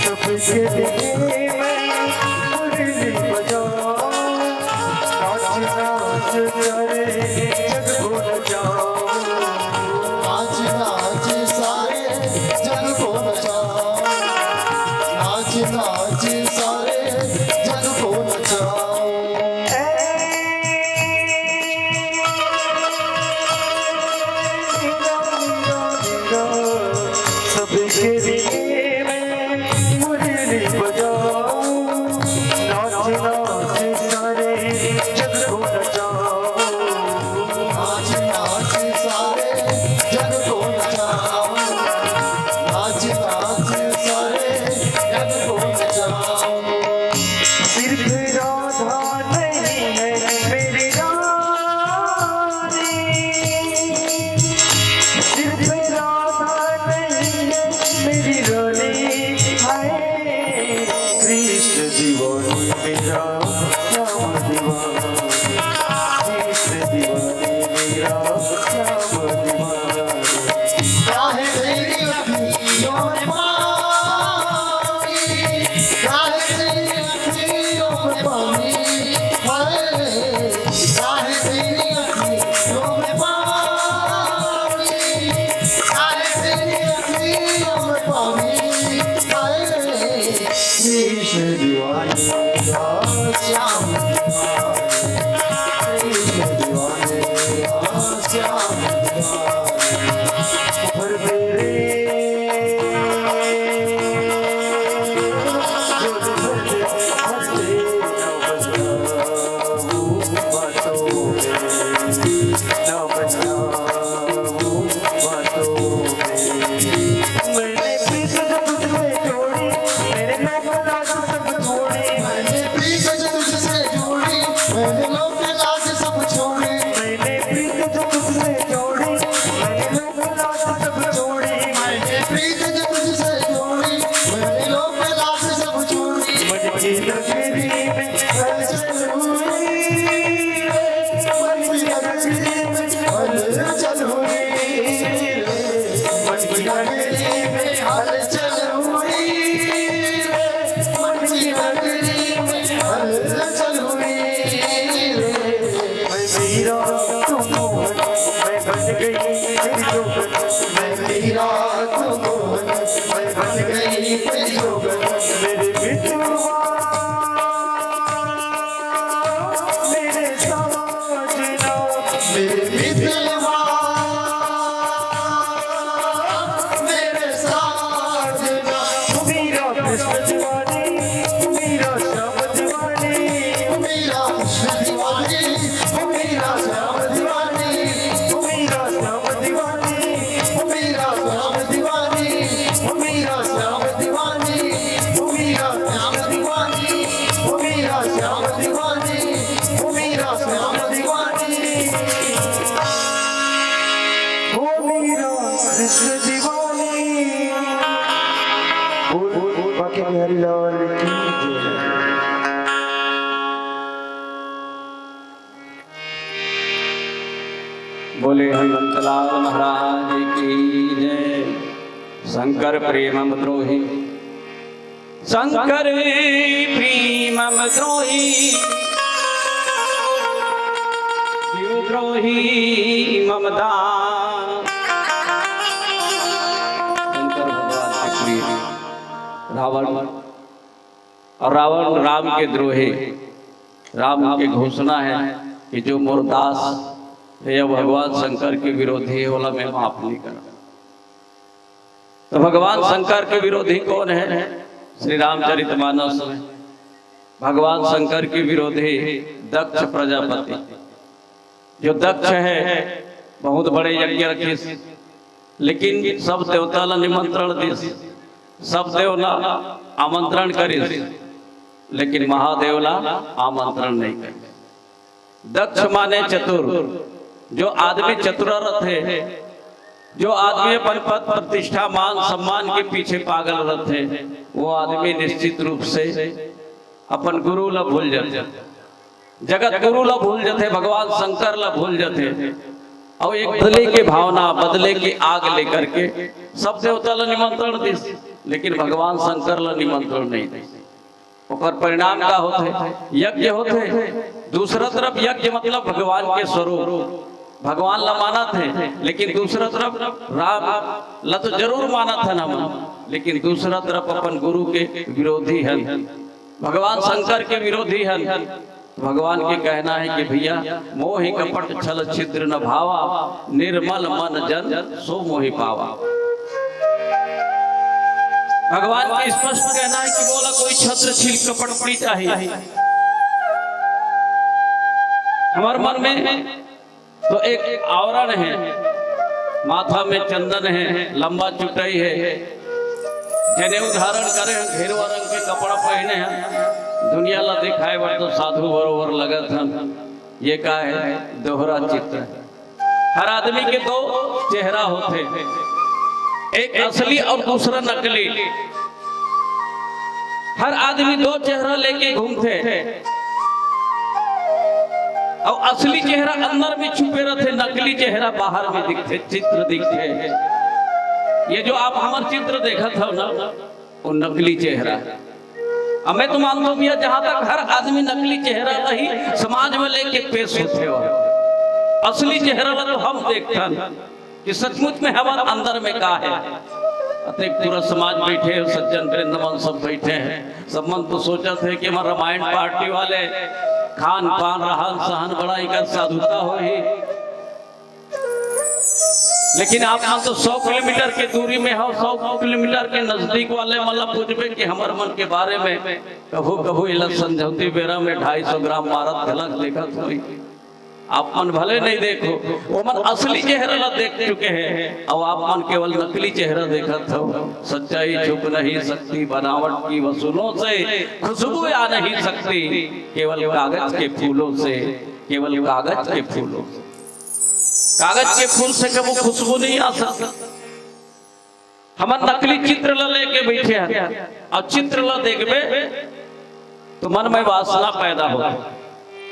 सबके दिल में मुरली बजाओ, नाच नाच सारे जग को नचाओ। नाच नाच सारे जग को नचाओ। नाच सारे जग को नचाओ। सबके दिल में मुरली बजाओ, नाच नाच सारे जग को नचाओ। नाच नाच सारे जग को नचाओ। नाच नाच सारे जग को नचाओ। सिर्फ राधा नहीं है मेरी रानी, सिर्फ राधा नहीं है मेरी रानी, हाय कृष्ण दीवानी मेरा श्याम दीवानी, कृष्ण दीवानी मेरा श्याम दीवानी। काहे तेरी अखियों में पानी, काहे तेरी अखियों में पानी, हाय, काहे तेरी अखियों में पानी, काहे तेरी अखियों में पानी, हाय, कृष्ण दीवानी, श्याम दीवानी, कृष्ण दीवानी, श्याम दीवानी। भर मेरे बोले हनुमंतलाल महाराज की जय। शंकर प्रेम द्रोही, शंकर प्रेम द्रोही, शिव द्रोही ममता। शंकर भगवान के प्रिय रावण, और रावण राम के द्रोही। राम की घोषणा है कि जो मोर दास है या भगवान शंकर के विरोधी है, ओला मैं माफ नहीं करूँ। तो भगवान शंकर के विरोधी कौन है? श्री रामचरितमानस में भगवान शंकर के विरोधी दक्ष प्रजापति, जो दक्ष है, बहुत बड़े यज्ञ रखिस, लेकिन सब देवता ला निमंत्रण दिस, सब देव ला आमंत्रण करिस, लेकिन महादेव ला आमंत्रण नहीं करिस। दक्ष माने चतुर। जो आदमी चतुर रथे, जो आदमी अपन पद प्रतिष्ठा, मान सम्मान के पीछे पागल रथे, वो आदमी निश्चित रूप से अपन गुरु ला भूल जाथे, जगत गुरु ला भूल जाथे, भगवान शंकर ला भूल जाथे। और एक बदले की भावना, बदले की आग लेकर के सब देवता ला निमंत्रण दिस, लेकिन भगवान शंकर ला निमंत्रण नहीं दिस। ओकर परिणाम का होथे? यज्ञ होथे। दूसरा तरफ यज्ञ मतलब भगवान के स्वरूप, भगवान ला मानत हे, लेकिन दूसरा तरफ राम ला तो जरूर मानत हन हमन, लेकिन दूसरा तरफ अपन गुरु के विरोधी हन, भगवान शंकर के विरोधी हन। भगवान के कहना है कि भैया, मोहि कपट छल छिद्र न भावा, निर्मल मन जन सो मोहि पावा। भगवान के स्पष्ट कहना है कि मोला कोई छद्र छील कपट नहीं चाहिए। हमारे मन में तो एक आवरण है, माथा में चंदन है, लंबा चुटई है, जनेऊ धारण करे हैं, गेरुआ रंग के कपड़ा पहने हैं, दुनिया ला दिखाए बर तो साधु बरोबर लगत हन। ये का है? दोहरा चित्र। हर आदमी के दो चेहरा होथे, एक असली और दूसरा नकली। हर आदमी दो चेहरा लेके घूमथे, और असली चेहरा अंदर में छुपे रहथे, नकली चेहरा बाहर में दिखथे, चित्र दिखथे। ये जो आप हमर चित्र देखत हव ना, वो नकली चेहरा। अब मैं तो मानता हूँ भैया, जहाँ तक हर आदमी नकली चेहरा नहीं समाज में लेके पेश होथे हो, असली चेहरा ला तो हम देखथन कि सचमुच में हमर अंदर में का है। अतेक पूरा समाज बैठे हो, सज्जन वृंद मन सब बैठे हैं, सब मन तो सोचत है कि हमर रामायण पार्टी वाले खान पान, रहन सहन, बड़ा इकर साधुता होही। लेकिन आप मन तो सौ किलोमीटर के दूरी में हो, सौ किलोमीटर के नजदीक वाले मन ला पूछबे कि हमर मन के बारे में कभू कभू एला संझौती बेरा में ढाई सौ ग्राम मारत घलक देखत होई। आप मन भले नहीं देखो, वो मन असली चेहरा ला देख चुके हैं, अब आप मन केवल नकली चेहरा देखत हो। सच्चाई छुप नहीं सकती बनावट की वसूलों से, खुशबू आ नहीं सकती केवल कागज के फूलों से, केवल कागज के फूलों से। कागज के फूल से कबू खुशबू नहीं आ सकती। हमन नकली चित्र ला लेके बैठे हैं, और चित्र ला देखबे तो मन में वासना पैदा हो।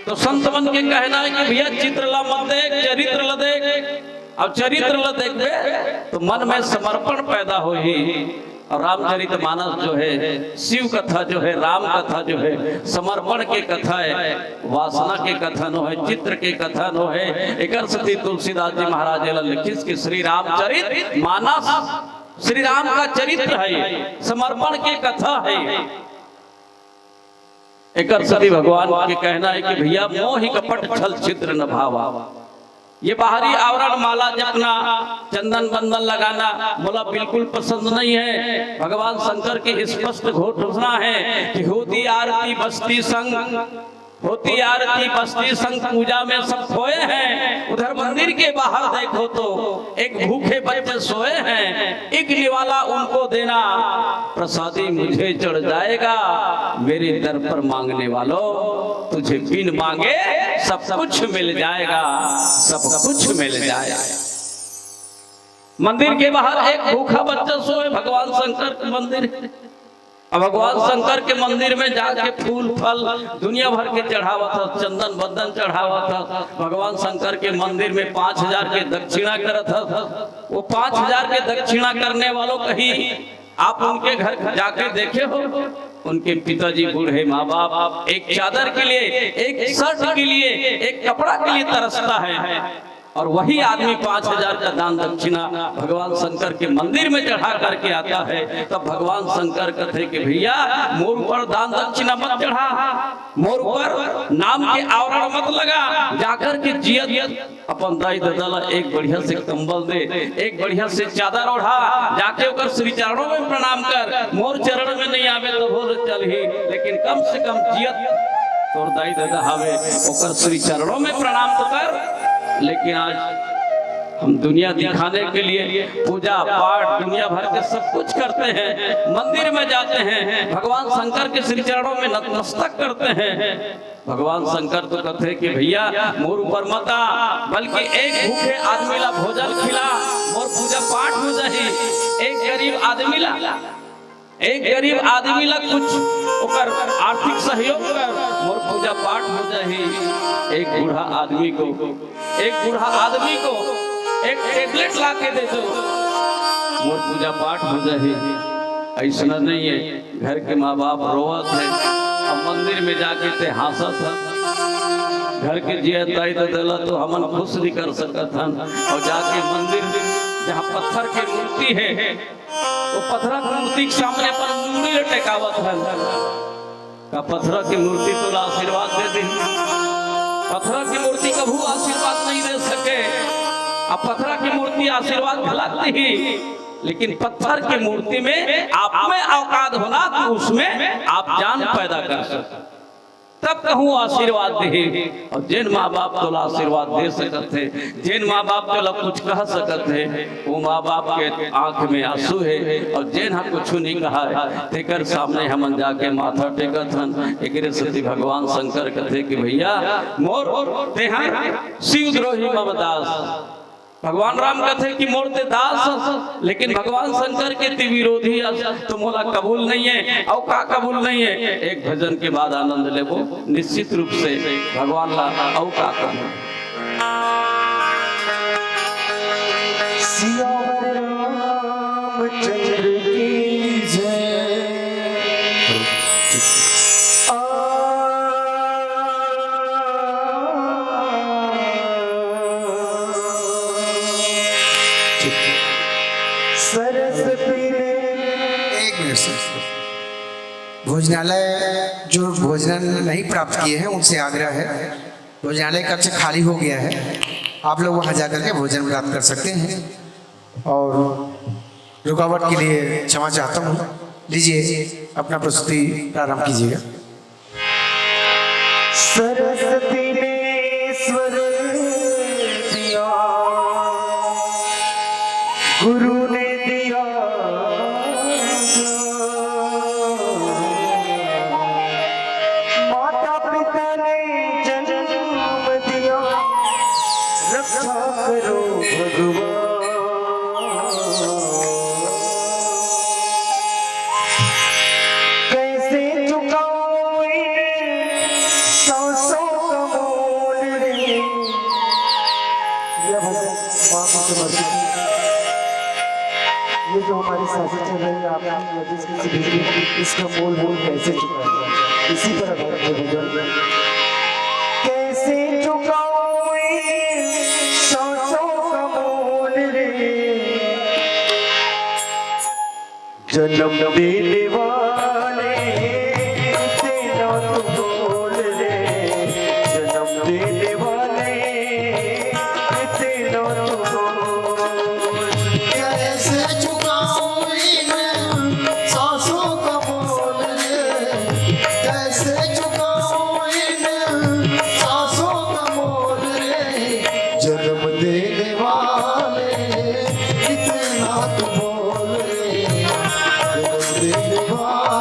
तो संत मन के कहना है कि भैया, चित्र ला मत देख, चरित्र ला देख। और चरित्र ला देखबे तो मन में समर्पण पैदा होही। और रामचरित मानस जो है, शिव कथा जो है, राम कथा जो है, समर्पण के कथा है, वासना के कथा नो है, चित्र के कथा नो है। एकर सेती तुलसीदास जी महाराज एला लिखिस कि श्री रामचरित मानस श्री राम का चरित्र है, समर्पण के कथा है। एकर सेती भगवान के कहना है कि भैया, मोहि कपट छल छिद्र न भावा। ये बाहरी आवरण, माला जपना, चंदन बंदन लगाना मोला बिल्कुल पसंद नहीं है। भगवान शंकर की स्पष्ट घोषणा है कि होती आरती बस्ती संग, होती आरती बस्ती संग पूजा में सब खोए हैं। उधर मंदिर के बाहर देखो तो एक भूखे बच्चे सोए हैं, एक निवाला उनको देना, प्रसादी मुझे चढ़ जाएगा। मेरे दर पर मांगने वालों, तुझे बिन मांगे सब कुछ मिल जाएगा, सब कुछ मिल जाएगा। मंदिर के बाहर एक भूखा बच्चा सोए, भगवान शंकर के मंदिर। अब भगवान शंकर के मंदिर में जाके फूल फल दुनिया भर के चढ़ावत हस, चंदन बंदन चढ़ावत हस। भगवान शंकर के मंदिर में पाँच हजार के दक्षिणा करत हस। वो पाँच हजार के दक्षिणा करने वालों, कहीं आप उनके घर जाके देखे हो? उनके पिताजी बूढ़े माँ बाप एक चादर के लिए, एक शर्ट के लिए, एक कपड़ा के लिए तरसता है, और वही आदमी पाँच हजार का दान दक्षिणा भगवान शंकर के मंदिर में चढ़ा करके आता है। तब भगवान शंकर कथे कि भैया, मोर ऊपर दान दक्षिणा मत चढ़ा, मोर ऊपर नाम के आवरण मत लगा, जाकर के जियत अपन दाई ददा ला एक बढ़िया से कंबल दे, एक बढ़िया से चादर ओढ़ा, जाके ओकर श्री चरणों में प्रणाम कर। मोर चरण में नहीं आवे तो बोल चलही, लेकिन कम से कम जियत तोर दाई ददा हवे, ओकर श्री चरणों में प्रणाम तो कर। लेकिन आज हम दुनिया दिखाने के लिए पूजा पाठ दुनिया भर के सब कुछ करते हैं, मंदिर में जाते हैं, भगवान शंकर के श्री चरणों में नतमस्तक करते हैं। भगवान शंकर तो कथे कि भैया, मोर ऊपर मत आ, बल्कि एक भूखे आदमी ला भोजन खिला, मोर पूजा पाठ हो जाही। एक गरीब आदमी ला, एक गरीब आदमी ला कुछ ओकर आर्थिक सहयोग कर, मोर पूजा पाठ हो जाही। एक बूढ़ा आदमी को, एक बूढ़ा आदमी को एक टेबलेट ला के दे दो, मोर पूजा पाठ हो जाही। ऐसना नहीं है, घर के माँ बाप रोवत है, अब मंदिर में जाके ते हाँसत है। घर के जिया ताई ददा ला तो हमन खुश नहीं कर सकत हन। और जाके मंदिर, जहाँ पत्थर के मूर्ति हे, वो पत्थर के मूर्ति के सामने अपन मुड़ी ला टेकावत हन। का पत्थर के मूर्ति तोला आशीर्वाद दे दे? पत्थर के मूर्ति कभू आशीर्वाद नहीं दे सके। अब पत्थर के मूर्ति आशीर्वाद भला ही, लेकिन पत्थर की मूर्ति में आप में औकात होना कि उसमें आप जान पैदा कर सके, तब कहूँ आशीर्वाद दे। और जेन माँ बाप तोला आशीर्वाद दे सकत हे, जेन माँ बाप तोला कुछ कह सकत हे, वो माँ बाप के आंख में आंसू हे। और जेन हा कुछ नहीं कहा हे, तेकर सामने हमन जाके माथा टेकत हन। एकरे सेती भगवान शंकर कथे कि भैया मोर, तेहर शिवद्रोही मम दास। भगवान राम कथे कि मोर ते दास हस, लेकिन भगवान शंकर के ते विरोधी हस, तो मोला कबूल नहीं हे। अउ का कबूल नहीं हे? एक भजन के बाद आनंद लेबो, निश्चित रूप से भगवान ला अउ का कबूल। सियावर रामचंद्र की जय। आ सरस्वती ने एक मिनट सर। भोजनालय जो भोजन नहीं प्राप्त किए हैं, उनसे आग्रह है, भोजनालय कक्ष खाली हो गया है, आप लोग वहाँ जाकर के भोजन प्राप्त कर सकते हैं। और रुकावट के लिए क्षमा चाहता हूँ। लीजिए, अपना प्रस्तुति प्रारंभ कीजिएगा। सरस्वती ने स्वर दिया, गुरु ने दिया, माता पिता ने जन्म दिया, रक्षा करो भगवान। कैसे चुकाऊं इन सांसों का मोल रे। यह भजन माँ को समर्पित है। ये जो हमारी सांसें चल रही है, आपकी वजह से, इसका मोल, मोल कैसे चुकाया जाए, इसी पर आधारित है भजन। कैसे चुकाऊं इन सांसों का मोल रे, जन्म देने वाले, तेरा तो बोल रे, जन्म देने वाले, तेरा तो बोल। कैसे चुकाऊं इन सांसों का मोल रे, कैसे चुकाऊं इन सांसों का मोल रे, जन्म देने वाले, इतना तो बोल रे, जन्म देने वाले।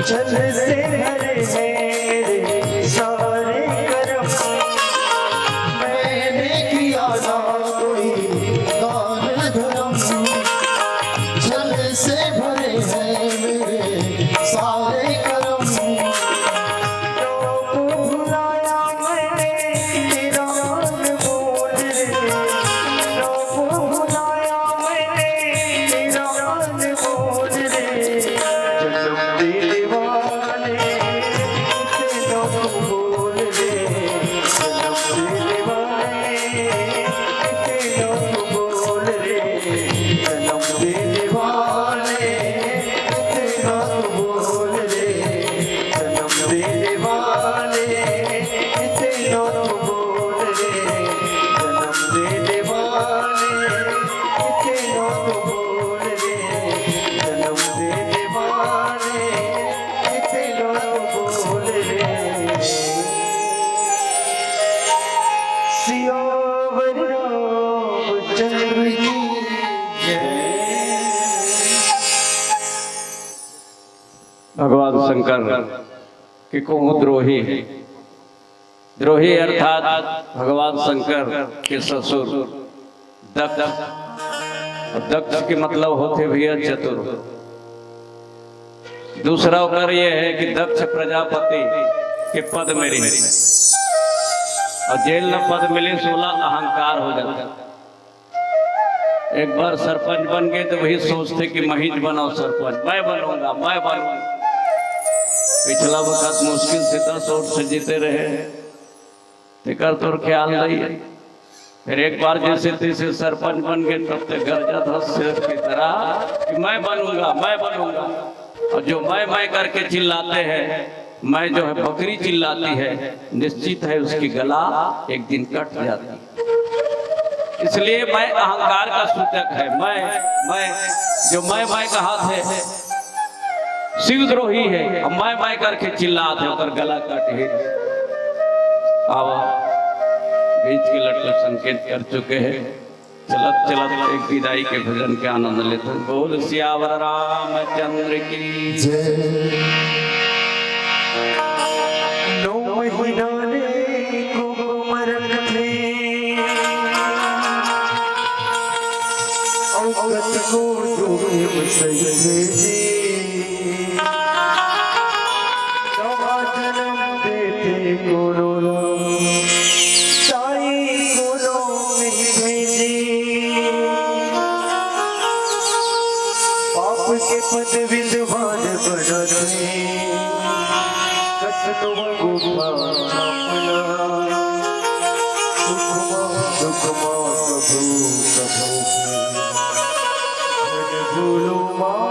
जल से भरे हैं मेरे सारे करम। मैंने किया ना कोई दान धर्म, जल से भरे हैं मेरे सारे करम। लोग भुलाया मैंने तेरा अनमोल रे, लोग भुलाया मैंने तेरा अनमोल रे। जन्म दे दीवाने, इतनों को बोल दे। जन्म दे दीवाने, इतनों को बोल दे। जन्म दे दीवाने, इतनों को बोल दे। जन्म दे दीवाने, इतनों को बोल दे। जन्म दे दीवाने, इतनों को बोल दे। जन्म दे दीवाने, इतनों को बोल दे। सियावर रामचंद्र की जय। भगवान शंकर के कहूँ द्रोही, द्रोही अर्थात भगवान शंकर के ससुर दक्ष। दक्ष के मतलब होथे भैया चतुर। दूसरा ओकर ये है कि दक्ष प्रजापति के पद में रहिस, अउ जेन ल पद मिलिस ओला अहंकार हो जाथे। एक बार सरपंच बन गए तो वही सोचथे कि मैं ही बनूं सरपंच, मैं बनूंगा, मैं बनूंगा। पिछला वक्त मुश्किल से दस वोट से जीते रहे, तेकर तोर ख्याल नहीं है। फिर एक बार जैसे तैसे सरपंच बन गए, तब ते गरजत हस शेर की तरह कि मैं बनूंगा, मैं बनूंगा। और जो मैं मैं करके चिल्लाते हैं, मैं जो है बकरी चिल्लाती है, निश्चित है उसकी गला एक दिन कट जाती है। इसलिए मैं अहंकार का सूचक है। मैं, मैं, जो मैं मैं कहाथे शिवद्रोही है, अब मैं मैं करके चिल्लाथे, ओकर गला काट हे। आवा, बीच के लट ल संकेत कर चुके हैं। चलत चलत एक विदाई के भजन के आनंद लेथन। बोल सियावर रामचंद्र की जय। नौ महीना ले कुंकुम रखथे, अउ कतको दुख सहिथे जी। नवा जनम देथे कोनो ला, ताई कोनो मिलथे जी। पाप के पद विद्वान बनथे, कतनो गुफा छापना। सुखमा, दुखमा, कभू, कभू। झन भूलो माँ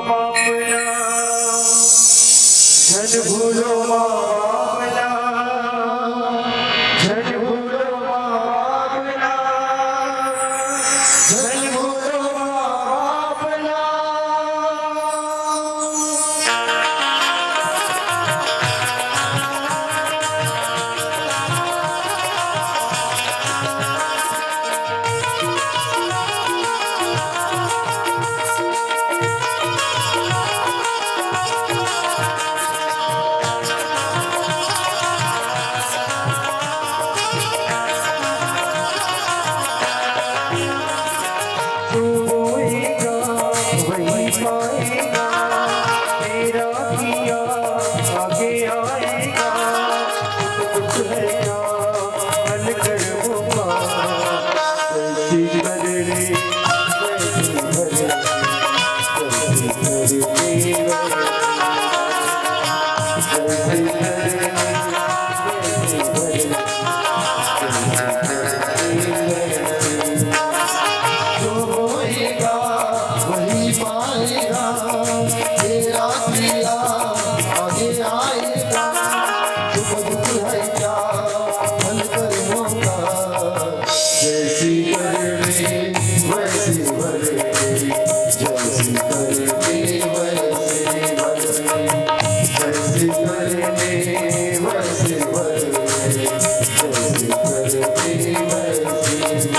बाप ला, झन भूलो माँ बाप ला, झन भूलो माँ बाप ला, झन भूलो माँ बाप ला। तू बोएगा, वही पाएगा, तेरा किया आगे आएगा। कुछ है क्या फल कर्मों का, जैसी करनी वैसी भरनी, जैसी करनी वैसी, जैसी करनी वैसी भरनी। जो बोएगा वही पाएगा, तेरा किया आगे आएगा। सुख दुख है क्या फल कर्मों का, जैसी करनी वैसी भरनी, जैसी करनी वैसी भरनी, जैसी करनी वैसी भरनी, जैसी करनी वैसी भरनी।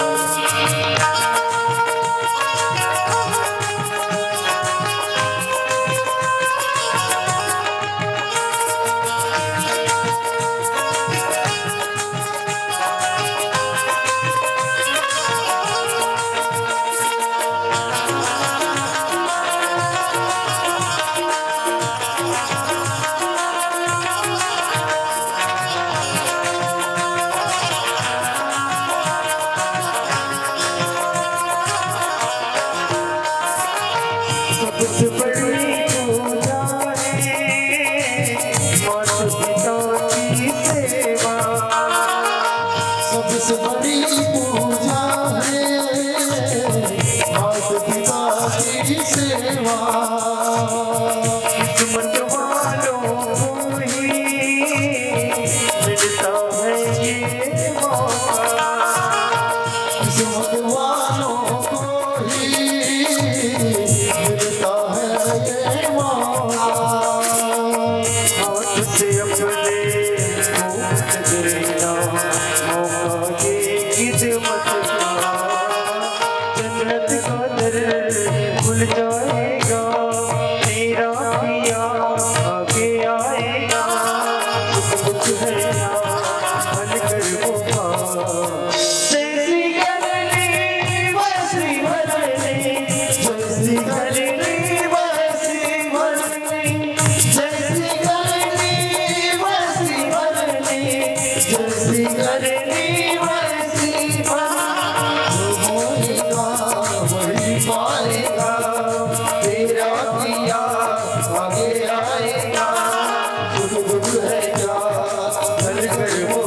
सेवा। किस्मत वालों को ही मिलता है ये मौका। किस्मत वालों को ही मिलता है ये मौका। हाथ से अपने को देना मौका ये किस्मत का। जन्नत का दर खुल जाएगा, तेरा पिया आगे आएगा। सुख दुख है या हल कर वो पार। जैसी करनी वैसी भरनी, जैसी करनी वैसी भरनी, जैसी करनी वैसी भरनी, जैसी करनी वैसी भरनी। जो होएगा वही पाएगा, तेरा दिया आगे आएगा। सुख दुख है क्या हल कर वो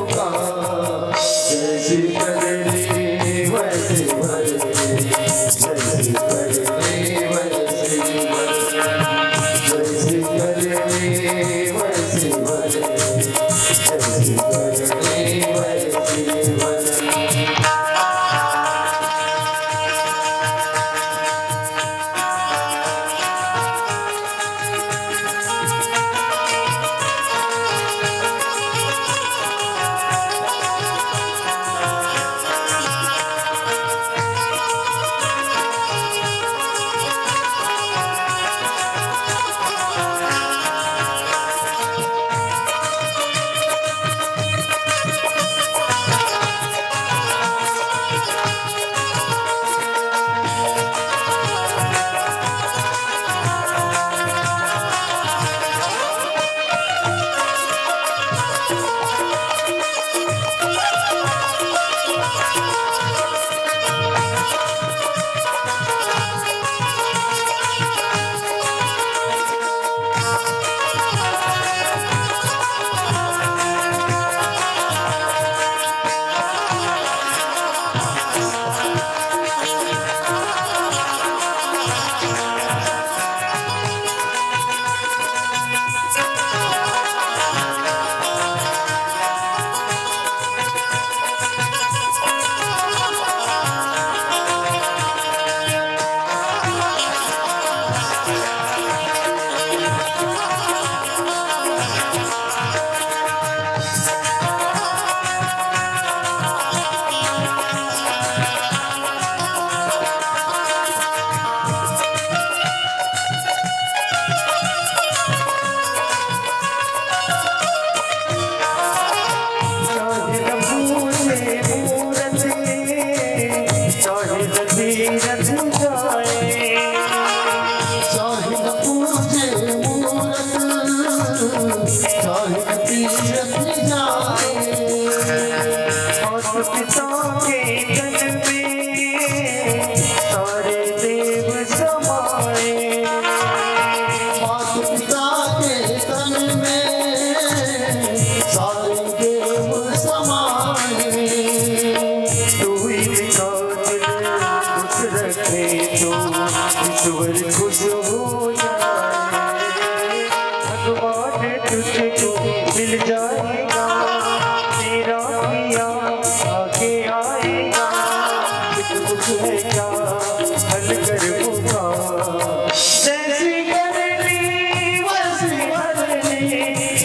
पार। जैसी करनी वैसी भरनी,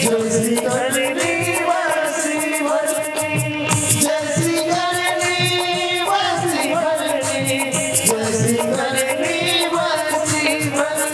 जैसी करनी वैसी भरनी, जैसी करनी वैसी भरनी, जैसी करनी वैसी भरनी।